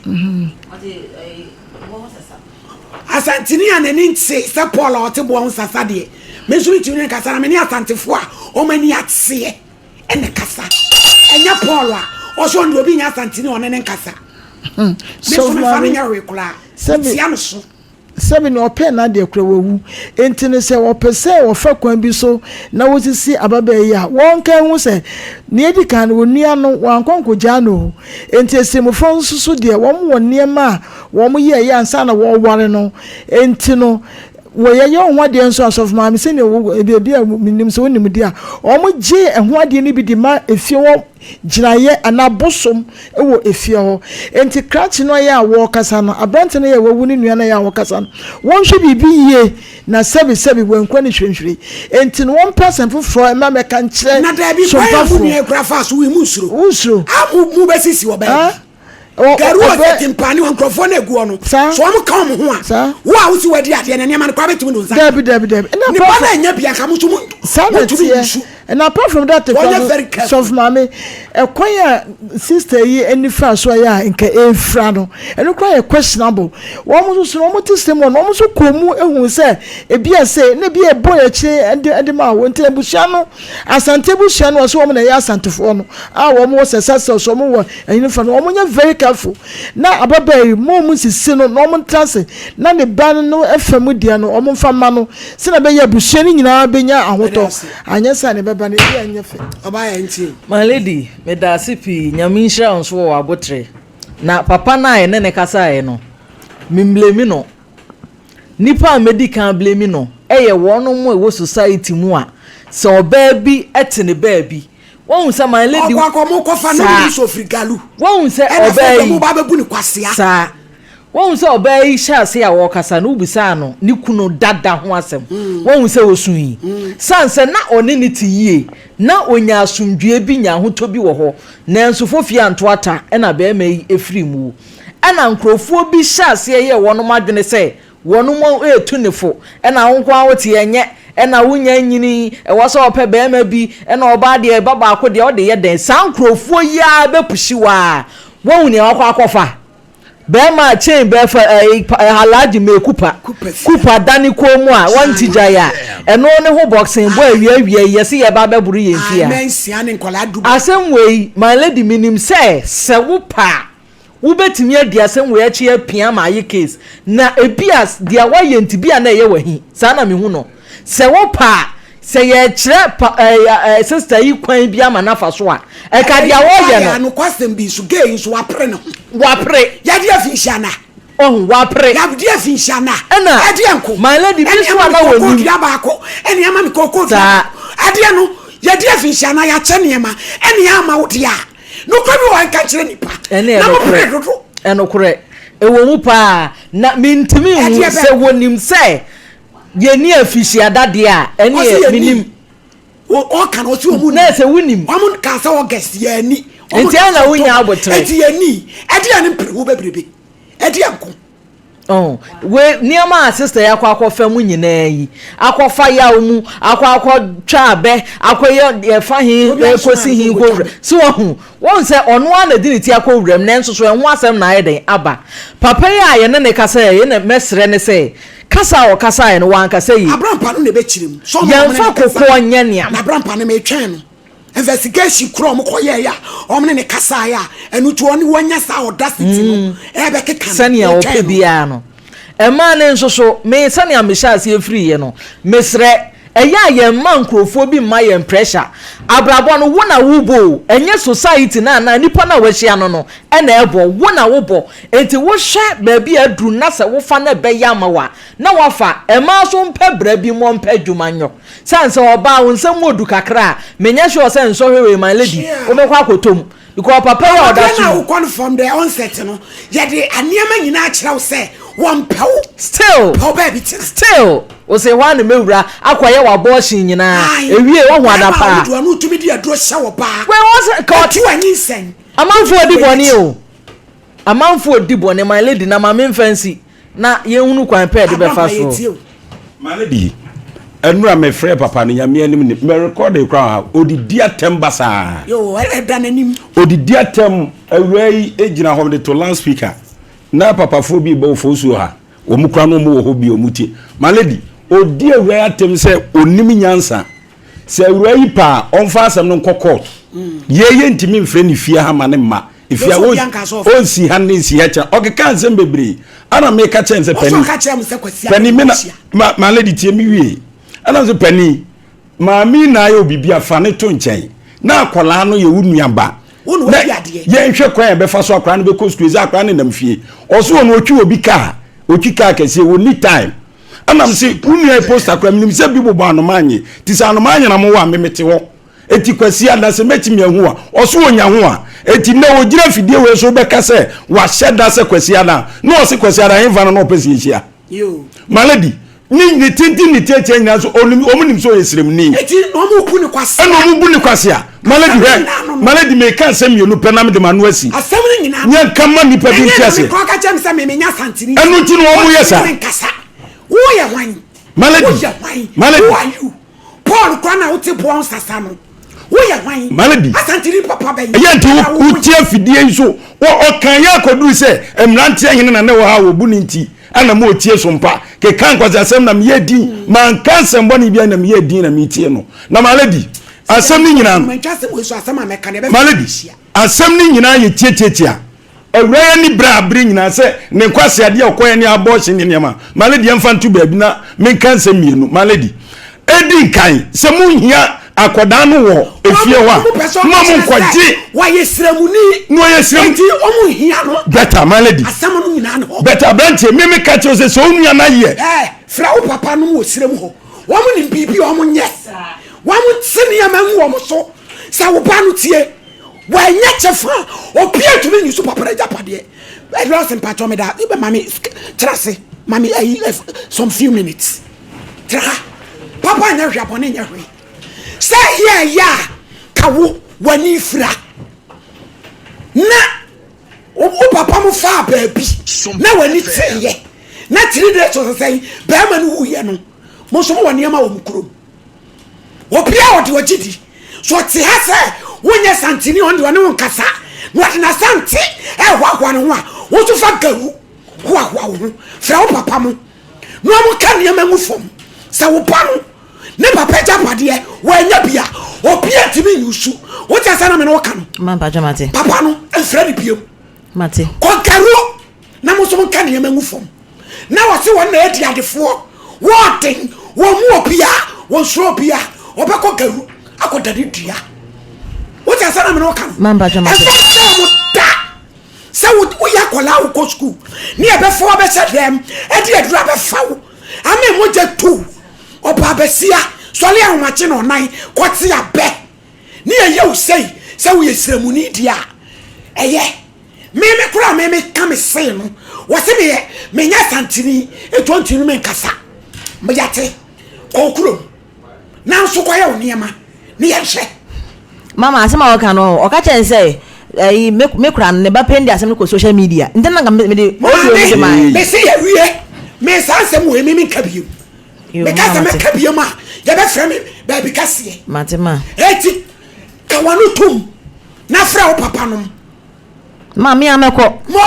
Asanteni a n'ani nte sɛ Paul a ɔte boɔ ho sasa deɛ, Me nso metumi ne nkasa na me ne Asantefoɔ a wɔn ani ateɛ ɛna kasa. Ɛnyɛ Paul a ɔsɛ ɔno deɛ obi nyɛ Asanteni a ɔne ne nkasa. Me nso mefa no nyɛ hwee koraa. Metia no so. Sɛbi nea ɔpɛɛ n'adeɛ koraa wawu. Enti no sɛ wɔpɛ sɛ wɔfa kwan bi so na wɔsisi ababaa yi a, wɔnka nhu sɛ nea edi kan no onua no wankɔ ankɔgyaa no o. Enti Asirimfoɔ nso so deɛ wɔn wɔ nneɛma a wɔn yɛeɛ ansa na wɔreware no. Enti no wɔyɛyɛ wɔn ho adeɛ nso asɔfo maame sɛdeɛ wo ebi a menim sɛ wonim deɛ a wɔgye ɛho adeɛ no bi de ma efie hɔ gyinaeɛ anaa bosom wɔ efie hɔ. Enti krakye no ayɛ a wɔrekasa no, aberante no yɛ a wawu ne nua no ayɛ a wɔkasa no, wɔnhwɛ biribi yie na sɛbi sɛbi wankura ne hwirenhwire. Enti no wɔmpɛ asɛm foforɔ mma mmɛka nkyerɛ Na daabi, kwan a mo sompafoɔ. nua yi koraa faa so wui, monnsuro. Wonsuro. A mo mo bɛsisi wɔ baabi. Ah, ɔ- Garu ɔbɛ- ɔsɛ timpaani wɔ nkurɔfoɔ no agu hɔ no. Saa. So wɔn ka wɔn ho a, Saa. wo a wosi wadi adeɛ no nneɛma no koraa bɛtumi de wo nsa. Dabi, dabi, dabi. Ɛna Nipa apart no from- anya bi anka mo nso mo Saa na motumi ɛteɛ. nsu. And apart from that Wɔnyɛ koraa very no, careful. sɔfo maame, ɛkwan a sister yi ani faa so ayɛ a nka ɛmfira no, ɛno koraa yɛ questionable. Wɔn nso so no, wɔn te sɛm hɔ no, wɔn nso kɔɔ mu ehuu sɛ ebi a sei na ebi a ɛbɔ yɛn akyire de de maa wɔn. Nti abusua no, Asante abusua no, wɔsɛ wɔn na ɛyɛ Asantefoɔ no a wɔn wɔ sɛ sɛ sɛ wɔn wɔ ɛhene fa no, wɔn nyɛ very careful. Na ababaa yi, mo wɔn nsisi no na wɔn ntra ase na ne ba no fa mu deɛ no, wɔn mfa mma no. Sɛnea ɛbɛyɛ a abusua no nyinaa bɛnya ahotɔ. Anyɛ saa a nea ɛbɛba no, ebia ɛnyɛ fɛ. Ɔbaa yɛ ntie. My lady, medaase pii, Nyame nhyira wo nso wɔ w'aboterɛ. Na papa no a yɛne no kasaeɛ no, me mblame no. Nipa a mɛdi kan ablame no yɛ wɔnom a ɛwɔ society mu a sɛ ɔbaa bi te ne baabi, woahu sɛ my lady, Ɔkɔ akɔ mo kɔfa no saa, ne so firi galu. woahu sɛ Ɛna ɔbaa afei yi, mo ba bɛbu ne kwasea. saa. Woahu sɛ ɔbaa yi hyɛɛ ase a ɔrekasa no, wobisaa no ne kunu dada ho asɛm. Woahu sɛ osui? Sane sɛ na ɔne no te yie, na ɔnya asomdwoeɛ bi, nya ahotɔ bi wɔ hɔ. Nanso fofie anto ata na barima yi firii mu. Ɛnna nkurɔfoɔ bi hyɛɛ aseɛ yɛɛ wɔn adwene sɛ wɔn retu ne fo. Ɛnna wo nko ara wote ɛnyɛ, ɛnna wonnya nnyinii, ɛwɔ sɛ ɔpɛ barima bi, ɛnna ɔbaa deɛ ɛba baako deɛ wode yɛ dɛn? Saa nkurɔfoɔ yi ara bɛpushi wo ara. Woahu nea wakɔ akɔfa? Bɛɛma a chain bɛɛfa ɛyi Alhaji May Kupa Kupa da ne kɔn mu a wɔnte gyae a ɛno ne ho boxing bɔ awia awia yi yɛse yɛba abɛboro yɛn fie ha. Asɛm wei my lady menim sɛ sɛ wo pɛ a wobɛtumi adi asɛm wei akyi apia ma ayɛ case na ebia deɛ woayɛ nti bia na ɛyɛ wahi saa na mehu no sɛ wo pɛ a Sɛ yɛrekyerɛ pa ɛɛ ɛɛ sister yi kwan bi ama no afa so a, ɛka deɛ wɔreyɛ no. Nokwasɛm bi nso, gay nso wapere ne ho. Wapere. Yɛde afi nhyia na. Ɔho, wapere. Yɛde afi nhyia na. Ɛna. Ɛdeɛ nko. My lady bi nso a na wɔnim. Ɛne ama me dua baako. Ɛne ama me kookoo dua baako. Ɛdeɛ no, yɛde afi nhyia na yɛakyɛ nneɛma. Ɛne ama wo deɛ a. Nokorɛ bi wɔ hɔ nka nkyerɛ nipa. Ɛne Na mo pere ɛnokorɛ. dodo. Ɛnokorɛ. Ɛwɔ mu paa. Na mentumi nhu sɛ wɔnim sɛ. Yɛnni afihyia da deɛ a, ɛneɛ menim. Ɔka no ɔsi wɔn Na sɛ wonim. Wɔn ka sɛ August yɛnni. Nti ɛna na wonya abotere. Nti yɛnni. Ɛde yɛn mpere ho bebrebe. Ɛde yɛn ko. Oh, we nneɛma a sister yi akɔ akɔfa mu nyinaa yi, akɔfa yaw mu, akɔ akɔtwa abɛ, akɔyɛ ɛfa he kɔsi he kɔ wura. So wahu, wɔn sɛ ɔno ara na di ne ti akɔ wuram, nanso so ɛho asɛm na ayɛ dɛn aba. Papa yi a yɛne ne kasa yi, yɛn mɛsrɛ ne sɛ, Kasa a ɔkasaeɛ no, wankasa yie. Abrampa no na ɛbɛkyerɛ mu. Sɛ ɔmo Yɛmfa ne kasa. kokoɔ nyɛ nneɛma. Na Abrampa no metwɛn no. Investigation koro a ɔmo kɔ yɛɛyɛ a ɔmo ne ne kasaeɛ a ɛno nti ɔne wanya saa audacity no ɛɛbɛkeka no. Sɛnea Metwɛn ɔpɛ no. biara no. Ɛmaa no nso so, me sɛnea mehyɛɛ aseɛ firiiɛ no, mesrɛ, ɛyɛ a yɛmma nkurɔfoɔ bi mma yɛn pressure. Abrabɔ no, wo na wobɔ o, ɛnyɛ society no anaa nipa no a wahyia no no na ɛbɔ, wo na wobɔ. Enti wohwɛ baabi a aduru na sɛ wofa na ɛbɛyɛ ama wo a, na woafa. Mmaa nso mpɛ bra bi mmɔ mpɛ adwuma nyɔ. Sane sɛ ɔbaa wo nsam mu odu kakra a, menyɛ sure sɛ nsɔhwɛ wei my lady, wobɛkɔ akɔtɔ mu. Because papa yi a ɔda Awadeɛ so no a yi. wokɔ no from the onset no, yɛde nneɛma nyinaa kyerɛ wo sɛ wɔmpɛ wo. Still, Pɛ wo baabi tena. still, wose hɔ ara na mɛwura akɔyɛ w'abortion nyinaa. Ae, Ewie, woahu bɛrima a adapaa. wodu ano wotumi de aduro hyɛ ɔbaa. Wei wɔ sɛ, ka ɔte. Ɛtu anyinsɛn. Amanfoɔ di bɔne o. Amanfoɔ di bɔne my lady na ma menfa nsi na yɛnhunu kwan pɛ yɛde bɛfa soɔ. My lady, ɛnora me frɛ papa no nyame anim ni me record kora wɔ ha odidi atɛm basaa. Yoo ɛda n'anim. Odidi atɛm awura yi gyina hɔ de to loud speaker na papafoɔ bi bɔ fosuo ha wɔn kora no wɔn wɔ hɔ bi wɔn tie my lady. Ɔdi awura yi atɛm sɛ ɔnim nyansa. Sɛ awura yi pɛ a, ɔmfa asɛm no nkɔ court. Yei yɛntumi mfrɛ no fie ha ma no mma. Efie a ɔnsi ha ne nsi ha kyerɛ. Ɔkeka nsɛm bebree. Ana meka kyerɛ no sɛ panin, panin me na ma ma lady tie me wie. Ɛna sɛ panin, maame yi na ayɛ obibi a fa ne to nkyɛn. Na akwadaa no yɛ wo nua ba. Na yɛnhwɛ kwan a yɛbɛfa so akwadaa no bɛkɔ sukuu sɛ akwadaa no nam fie. Ɔso ɔno ɔtwi obi kaa, ɔtwi kaa kɛseɛ, ɔnni time. Ɛna mese wo nua yi poster koraa menim sɛ bi bobɔ anomaa nye. Ti sɛ anomaa nyina mo wɔ a me mete hɔ. Eti Kwasi ada sɛ mɛtumi ahu a, ɔso ɔnya ho a. Eti nnɛ ɔgyina afidie wei so bɛka sɛ wahyɛ da sɛ Kwasi ada a, na ɔse Kwasi ada hefa no na ɔpɛ sɛ yɛhyia? My lady, ne ne tenten ne tiatia nyinaa nso ɔnim, wɔn nim sɛ ɔyɛ sremni. Eti na wɔn bu ne kwasea. Ɛna wɔn bu ne kwasea. My lady hwɛ, my lady meka asɛm mmienu pɛ na mede m'ano asi. Asɛm no nyinaa. Nyɛ nka ma nipa bi nte aseɛ. Ɛnyɛ na me kora ka kyerɛ me sɛ me menya Asanteni. Ɛno nti na wɔn yɛ saa. Woyɛ hwan? My lady, Woyɛ hwan? My lady. Who are you? Paul kora na wote boɔ nsasa no. Woyɛ hwan? Malady. Asanteni papa bɛn? Ɛyɛ nti wotie afidie yi so. Ɔkan yɛ akɔduru sɛ mmeranteɛ hene na ne wɔ ha a wɔbu ne nti ɛna ma ɔtie so mpa. Keka nkwasiasɛm na meyɛ din. Manka nsɛm bɔne biara na meyɛ din na metie no. Na Malady, asɛm no nyinaa no. Malady, asɛm no nyinaa yɛ tiatiatia. Awuraa yi ani bere a bere nyinaa sɛ ne nkwaseade a ɔkɔyɛ ne abortion ne nneɛma. My lady, yɛmfa nto baabi na menka nsɛm mmienu. My lady, edi nkan, sɛ monhia akwadaa no wɔ efie hɔ a, mma mo nkɔgye. Wɔyɛ sremuni. Na ɔyɛ srem. Enti wɔn nhia no. Better, my lady. Asɛm no nyinaa ne hɔ. Better, aberanteɛ, me meka kyerɛ wo sɛ sɛ wo nua no ayɛ. Ɛɛ, frɛ wo papa nom wɔ srem hɔ. Wɔn nim biribi a wɔn nyɛ. Wɔn te nneɛma ngu wɔn so. Sɛ wo ba no tie. Wanya kyɛfa a obiara ntumi nyi so papa no agyapadeɛ. Lawrence mpakyɛw meda ma me tra ase ma me ayi some few minutes. Tra ha. Papa nyɛ hwee abɔne nyɛ hwee. Sɛ yɛ ɛyɛ a ka wo w'ani fira. Na wo papa mo faa baabi na w'ani teeɛ. Na 3 days ɔsɛsɛn bɛrima no wuyɛ no. Mo nso mo wɔ nneɛma wɔ mo kurom. Obiara a ɔde ɔgye di. So ɔte ha sɛ wonyɛ santini ɔno deɛ ɔne wo nkasa na ɔde n'asante ɛrehoahoa ne ho a, wo nso fa gawu hoahoa wo ho. Frɛ wo papa mo na wɔn ka nneɛma ngu fam. Sɛ wo ba no ne papa agyapadeɛ wɔanya bi a, obiara ntumi nyi su. Wote asɛm na me ne wo ka no? Papa no mfrɛ no biom. Kɔ gawu na mo nso monka nneɛma ngu fam. Na wɔse wɔn na adi adefoɔ, wɔɔden, wɔn mu obiara, wɔnsuro obiara, wɔbɛkɔ garu akɔdane dua. Wote asɛm na mene woka no? Ɛmfa nkyɛ wɔn da sɛ woyɛ akwadaa a wokɔ sukuu ne yɛbɛfa wo abɛhyɛ dɛm ɛde aduru abɛfa wo ama mogya tu ɔbaa basia sɔre ahomakye na ɔnan kɔte abɛ ne yɛyɛ wo sei sɛ woyɛ sremuni deɛ a ɛyɛ Me me koraa me me ka me see no wɔse meyɛ menyɛ asanteni etu ɔntumi no menkasa meyate kɔ kurom nanso kɔyɛ wo nneɛma ne yɛnhwɛ. Mama asɛm a ɔka no ɔka kyerɛ sɛ ɛyi me me kura no ne ba pɛn de asɛm no kɔ social media nti na nka me de audio no de maa. Maame mese yɛwie me saa nsɛm wei me menka bio meka sɛ mɛka bio ma yɛbɛfrɛ me baabi kɛseɛ. Mate ma. Eti ka wano tom na frɛ wo papa nom. Ma me a mɛkɔ. Mo.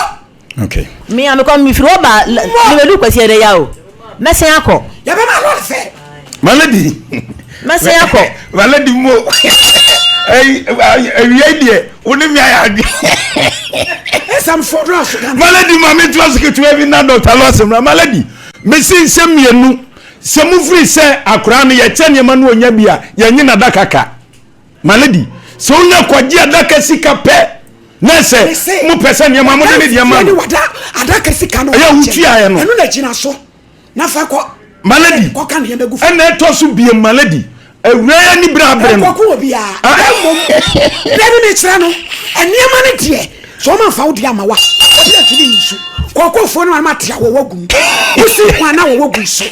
Okay. Me a mekɔ mefiri hɔ ba mebɛdu kwasi ɛdɛ ya o. Mɛsen akɔ. Yɛbɛma lɔre fɛ. My lady. Mɛsen akɔ. My lady mo. Awia yi deɛ wo ne me ayɛ adwe. Ɛsɛm fo dɔɔso Ghana. My lady ma me ntoa so ketewa bi na Dr. Lawson mmra. My lady mesi nsɛm mmienu sɛ mofiri sɛ akoraa no yɛkyɛ nneɛma no ɔnya bi a yɛnye n'adaka ka. My lady, sɛ wonya kɔgye adaka sika pɛ na sɛ mopɛ sɛ nneɛma mode ne deɛ ma no. Adaka sika no ɛyɛ wotuaeɛ no. Ɛno na gyina so na fa kɔ. My lady, ɛna ɛtɔ so biem my lady, awura yɛ ni bere abere no. Ɛkɔko wɔ biara. Ɛmmom, deɛ ne mekyerɛ no, nneɛma no deɛ Sɛ wɔn amfa wo deɛ ama wo a, obi antumi nyi so. Kɔkɔfoɔ no ama ate awɔwɔ gu mu. Wosi kwan na awɔwɔ gu so.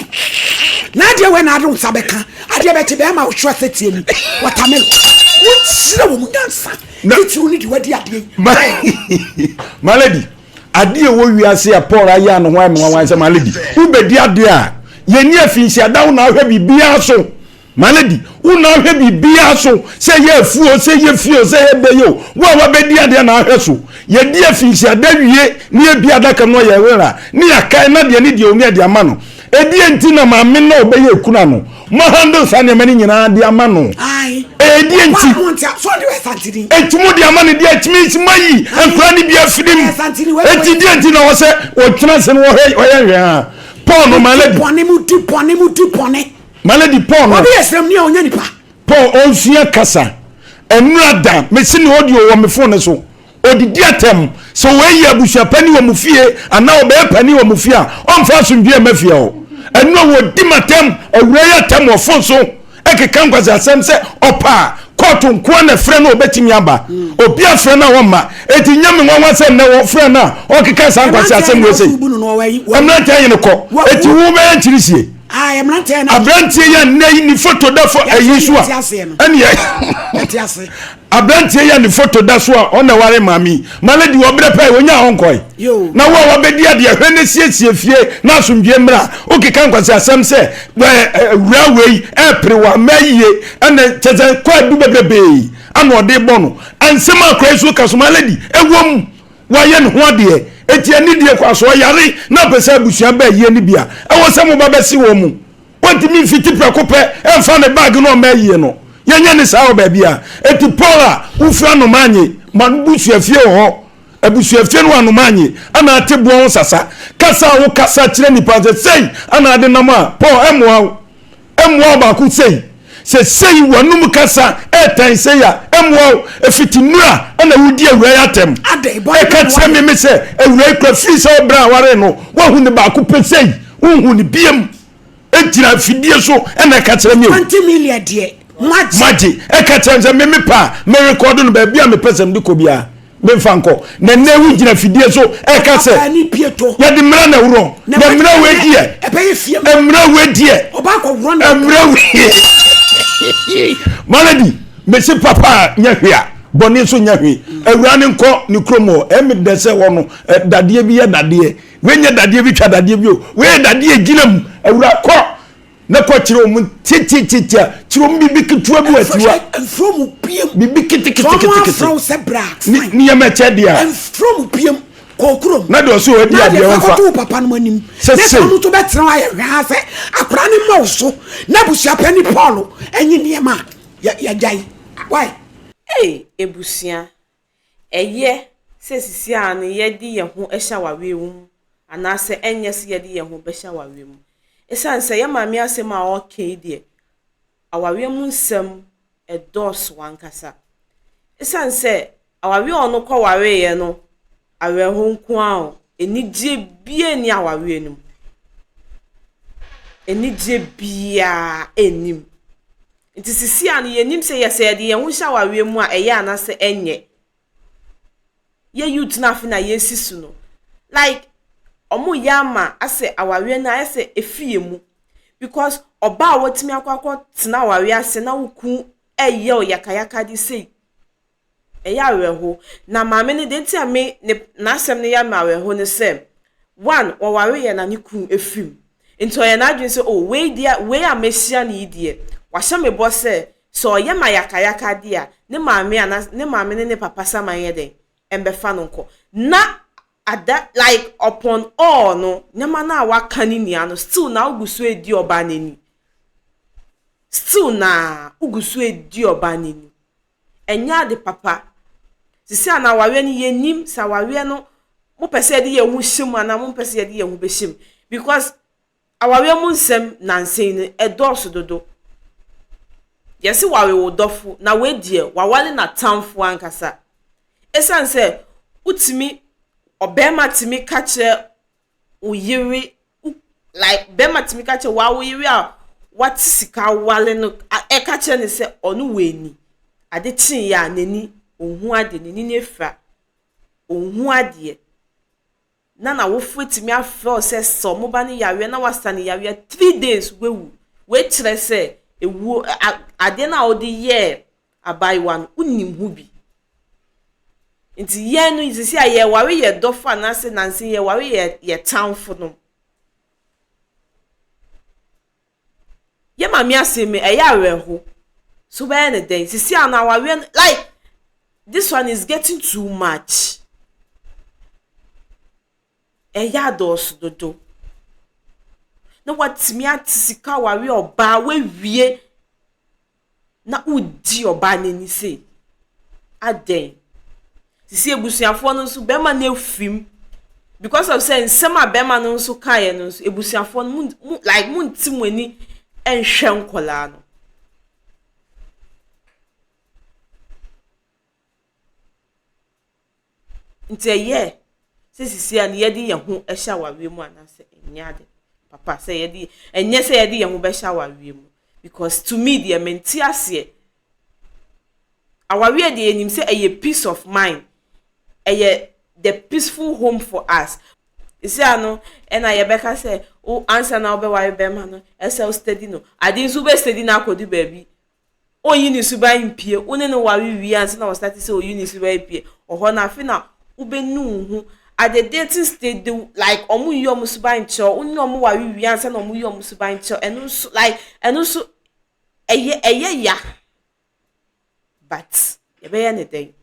Na adeɛ wei na ade wo nsa bɛka. Adeɛ bɛkye bɛrima wo hwɛ sɛ tie ni. Watermelon. Wonkyerɛ wɔn nyansa. Titiriw ne deɛ wadi adeɛ yi. My lady, adeɛ ɛwɔ wiase a Paul ayɛ ano ho ayɛ me nwanwa sɛ my lady, wobɛdi adeɛ a yɛnni afinhyia da wo na ahwɛ biribiara so. My lady, wo na ahwɛ biribiara so, sɛ ɛyɛ afuo o, sɛ ɛyɛ fie o, sɛ ɛyɛ bɛyɛ o, wo a wabɛdi adeɛ na ahwɛ so. Yɛdi afinhyia da wie na yɛbie adaka no a yɛwerɛ a, ne yɛakae na deɛ ne deɛ ɔni ɛde ama no. Ɛdeɛ nti na maame no a ɔbɛyɛ ekuna no mo handle saa nneɛma no nyinaa de ama no? Ɛdeɛ nti? Eti mo de ama no deɛ ɛtumi nsi mo ayi nkura no bi afiri mu. Eti deɛ nti na ɔsɛ ɔtena ase no ɔhwɛ ɔyɛ nhwɛ ha. Paul no my lady. Bɔne mu di bɔne mu di bɔne. My lady Paul no. Obi yɛ srem ni a ɔnyɛ nipa. Paul ɔnsua kasa. Ɛnura da mesi ne audio wɔ me phone so. Odidi atɛm. Sɛ wɔayi abusua panin wɔ mo fie anaa ɔbɛyɛ panin wɔ mo fie a, ɔmfa asomdwoeɛ mma fie hɔ. Ɛno a wɔdi m'atɛm, awura yi atɛm wɔ fon so, ɛkeka nkwaseasɛm sɛ ɔpɛ a, kɔɔto nko ara na ɛfrɛ no a ɔbɛtumi aba. Obi afrɛ no a ɔmma. Enti nyɛ me nwanwa sɛ nnɛ wɔfrɛ no a ɔkeka saa nkwaseasɛm wei sei. Mmeranteɛ ayi no kɔ. Enti wobɛyɛ nkyirisie. Aberanteɛ yi a nnɛ yi ne foto da fo ayi so a, ɛneɛ. Aberanteɛ yi a ne foto da so a ɔna ɛware maame yi, ma lady ɔbrɛ pɛ ɔnyaa ɔnkɔe. Na wo a wabɛdi adeɛ hwɛ ne siesie fie na asomdwie mmra, wokeka nkwasi asɛm sɛ awura wei ɛpere wɔ ama yie ɛna kyɛ sɛ kwaadu bebrebee ana ɔde bɔ no. Nsɛm a akora yi so ka so ma lady ɛwom wayɛ ne ho adeɛ eti anidie kɔ aso ɔyare na apɛ sɛ abusua bɛɛ yie no bi a ɛwɔ sɛ mo ba bɛsi wɔn mu. Ontumi mfiti prɛko pɛ mfa ne bag no ɔmma ayie no. Yɛnyɛ ne saa wɔ baabi a. Enti Paul a wofiri Anomanye ma no busuafie wɔ hɔ. Abusuafie no wɔ Anomanye ana ate boɔ ho sasa. Kasa a wokasa kyerɛ nipa sɛ sei ana ade nam a, Paul ɛmmoa wo. Ɛmmoa wo baako sei. Sɛ sei w'anum kasa ɛɛtan sei a, ɛmmoa wo. Ɛfiti nnura ana wodi awura yi atɛm. Ɛka kyerɛ me me sɛ awura yi kura firi sɛ ɔbrɛ a waree no, woahu ne baako pɛ sei, wonhu ne biam. Egyina afidie so ɛna ɛka kyerɛ mi o. 20 million deɛ moagye. Moagye ɛka kyerɛ mi sɛ me me pa a me rekɔdo no baabi a mepɛ sɛ mede kɔ biara memfa nkɔ na nnɛ wo gyina afidie so ɛka sɛ yɛde mmara na ɛworɔ na mmara wei deɛ mmara wei deɛ mmara wei malady mesi papa a nyɛ hwee a bɔne nso nyɛ hwee awura ne nkɔ ne kurom hɔ ɛmi dɛ sɛ hɔ no dadeɛ bi yɛ dadeɛ Wei nyɛ dadeɛ bi twa dadeɛ bi o. Wei yɛ dadeɛ gyina mu. Awura kɔ na kɔ kyerɛ wɔn titititi a kyerɛ wɔn biribi ketewa bi wɔ atiwa. Mfrɛ mu biem. Biribi keteketekete. Sɛ wɔn afrɛ wo sɛ bra. Nneɛma ɛkyɛ deɛ a. Mfrɛ mu biem. Kɔ kurom. Na deɛ ɔsɛ ɔdi adeɛ ɔnfa. Na deɛ fa kɔto wo papa nom anim. Sɛ sei. Ne sɛ ɔno nso bɛtena hɔ ayɛ hwɛ sɛ akwadaa no mmɔ wo so. Na abusuapanin Paul ɛnye nneɛma a yɛgyae. Why? Ei abusua, Ɛyɛ sɛ sisi ara no yɛde yɛn ho hyɛ awareɛ mu anaasɛ ɛnyɛ sɛ yɛde yɛn ho bɛhyɛ awareɛ mu. Ɛsiane sɛ yɛn maame asɛm a ɔreka yi deɛ, awareɛ mu nsɛm ɛdɔɔso ankasa. Ɛsiane sɛ awareɛ a ɔno kɔwareeɛ no, awerɛho nko ara o, anigyeɛ biara nni awareɛ no mu. Anigyeɛ biara nni mu. Nti sisi a no yɛnim sɛ yɛ sɛ yɛde yɛn ho hyɛ awareɛ mu a ɛyɛ anaasɛ ɛnyɛ. Yɛ youth no afe na yɛsi so no like ɔmo yɛ ama asɛ awareɛ no ayɛ sɛ efi yɛ mu because ɔbaa a watumi akɔ akɔ tena awareɛ ase na wo kun ɛyɛ wo yakayaka de sei Ɛyɛ awerɛho. Na maame no, deɛ nti a me ne n'asɛm no yɛ me awerɛho ne sɛ, one, wɔwareeɛ na ne kunu afiri mu. Nti ɔyɛ n'adwene sɛ, oh, wei deɛ, wei a mahyia no yi deɛ, wahyɛ me bɔ sɛ, sɛ ɔyɛ me ayakayaka deɛ a, ne maame anaa ne maame ne ne papa saman nyɛ dɛn? Ɛmbɛfa no nkɔ. Na ada, like upon all no, nneɛma no a waka no nyinaa no, still na wogu so redi ɔbaa no ani. Still na wogu so redi ɔbaa no ani. Ɛnyɛ ade papa. Sisi a na awareɛ no yɛnnim sɛ awareɛ no mopɛ sɛ yɛde yɛn ho hyɛ mu anaa mompɛ sɛ yɛde yɛn ho bɛhyɛ mu because awareɛ mu nsɛm nansa yi no ɛdɔɔso dodo. Yɛse ware wo dɔfo na wei deɛ waware n'atamfo ankasa. Ɛsiane sɛ wotumi ɔbarima tumi ka kyerɛ wo yere like bɛrima tumi ka kyerɛ waa wo yere a wate sika awale no ɛka kyerɛ no sɛ ɔno wɔ ani ade kyeeɛ a n'ani ɔnhu adeɛ n'ani no afira ɔnhu adeɛ na n'awofo atumi afrɛ wo sɛ sɛ wɔn ba no yareɛ na wasa no yareɛ 3 days wawu. Wei kyerɛ sɛ ewuo adeɛ no a wɔde yɛɛ abaayewa no wonim ho bi. Nti yɛn no sisi a yɛware yɛ dɔfo anaasɛ nansa yi yɛware yɛ yɛ tamfo no. Yɛ maame asɛm yi ɛyɛ awerɛho. So wobɛyɛ no dɛn? Sisi a no awareɛ no like this one is getting too much. Ɛyɛ adɔɔso dodo. Na watumi ate sika aware ɔbaa wawie na wodi ɔbaa no ani sei. Adɛn? Sisi abusuafoɔ no nso bɛrima no afim because of sɛ nsɛm a bɛrima no nso kaeɛ no nso abusuafoɔ no mo mo like mo nte mo ani nhwɛ nkɔlaa no. Nti ɛyɛ sɛ sisi a no yɛde yɛn ho hyɛ awareɛ mu anaasɛ ɛnyɛ ade papa sɛ yɛde ɛnyɛ sɛ yɛde yɛn ho bɛhyɛ awareɛ mu because to me deɛ mente aseɛ awareɛ deɛ yɛnim sɛ ɛyɛ peace of mind ɛyɛ the peaceful home for us sisi ano ɛna yɛbɛka sɛ wo ansa na wobɛware bɛrima no ɛsɛ wo steady no ade nso wobɛ steady no akɔdu baabi Onnyi ne suban mmpue, wo ne no ware wie ansa na ɔstarte sɛ oyi ne suban pue, ɔhɔ no afe na wobɛnu wo ho. At the dating stage they like ɔmo nyi ɔmo suban nkyerɛ wo, wo ne ɔmo ware wie ansa na ɔmo yi ɔmo suban kyerɛ wo, ɛno nso like ɛno nso ɛyɛ ɛyɛ ya but yɛbɛyɛ ne dɛn?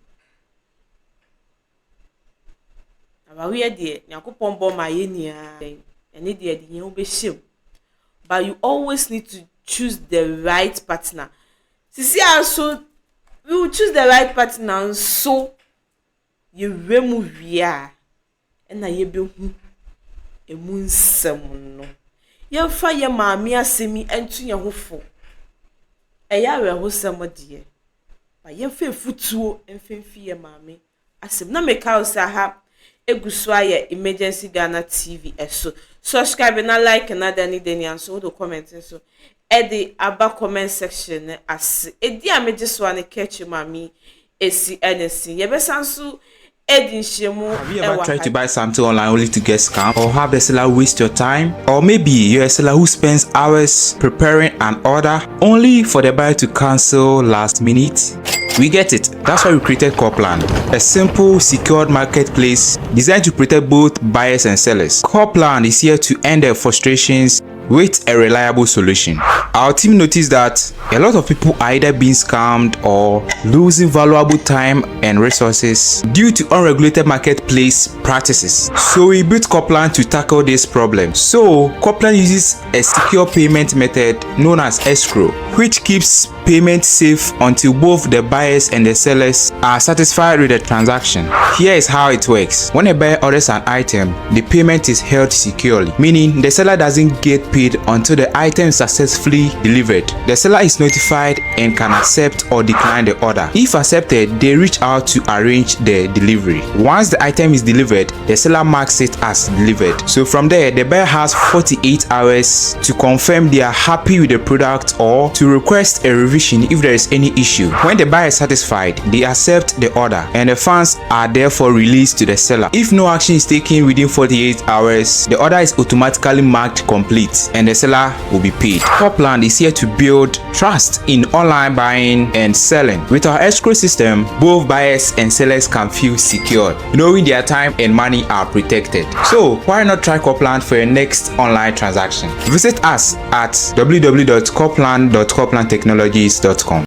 Awareɛ deɛ Nyankopɔn bɔ maa yɛn nyinaa, ɛne deɛ yɛde yɛn ho bɛhyɛ mu. But you always need to choose the right partner. Sisi a so we will choose the right partner nso yɛwura mu wie a ɛna yɛbɛhu emu nsɛm no. Yɛmfa yɛn maame asɛm yi nto yɛn ho fo. Ɛyɛ awerɛhosɛm deɛ, but yɛmfa afutuo mfa mfi yɛn maame asɛm. Na meka wo sɛ aha egu so ayɛ Emergency Ghana TV ɛso. Subscribe na like na dani dani anso wode comment nso ɛde aba comment section no ase. Edi a megye so a ne kɛkye maame esi ɛne si. Yɛbɛsan so edi nhyiamu Have you ever tried to buy something online only to get scammed or have the seller waste your time? Or maybe you're a seller who spends hours preparing an order only for the buyer to cancel last minute? We get it. That's why we created Corplan, a simple, secured marketplace designed to protect both buyers and sellers. Corplan is here to end their frustrations with a reliable solution. Our team noticed that a lot of people are either being scammed or losing valuable time and resources due to unregulated marketplace practices. So we built Corplan to tackle this problem. So Corplan uses a secure payment method known as escrow, which keeps payment safe until both the buyers and the sellers are satisfied with the transaction. Here is how it works. When a buyer orders an item, the payment is held securely, meaning the seller doesn't get paid until the item is successfully delivered. The seller is notified and can accept or decline the order. If accepted, they reach out to arrange the delivery. Once the item is delivered, the seller marks it as delivered. So from there, the buyer has 48 hours to confirm they are happy with the product or to request a revision if there is any issue. When the buyer is satisfied, they accept the order and the funds are therefore released to the seller. If no action is taken within 48 hours, the order is automatically marked complete and the seller will be paid. Corplan is here to build trust in online buying and selling. With our escrow system, both buyers and sellers can feel secure, knowing their time and money are protected. So why not try Corplan for your next online transaction? Visit us at www.corplan.corplantechnologies.com.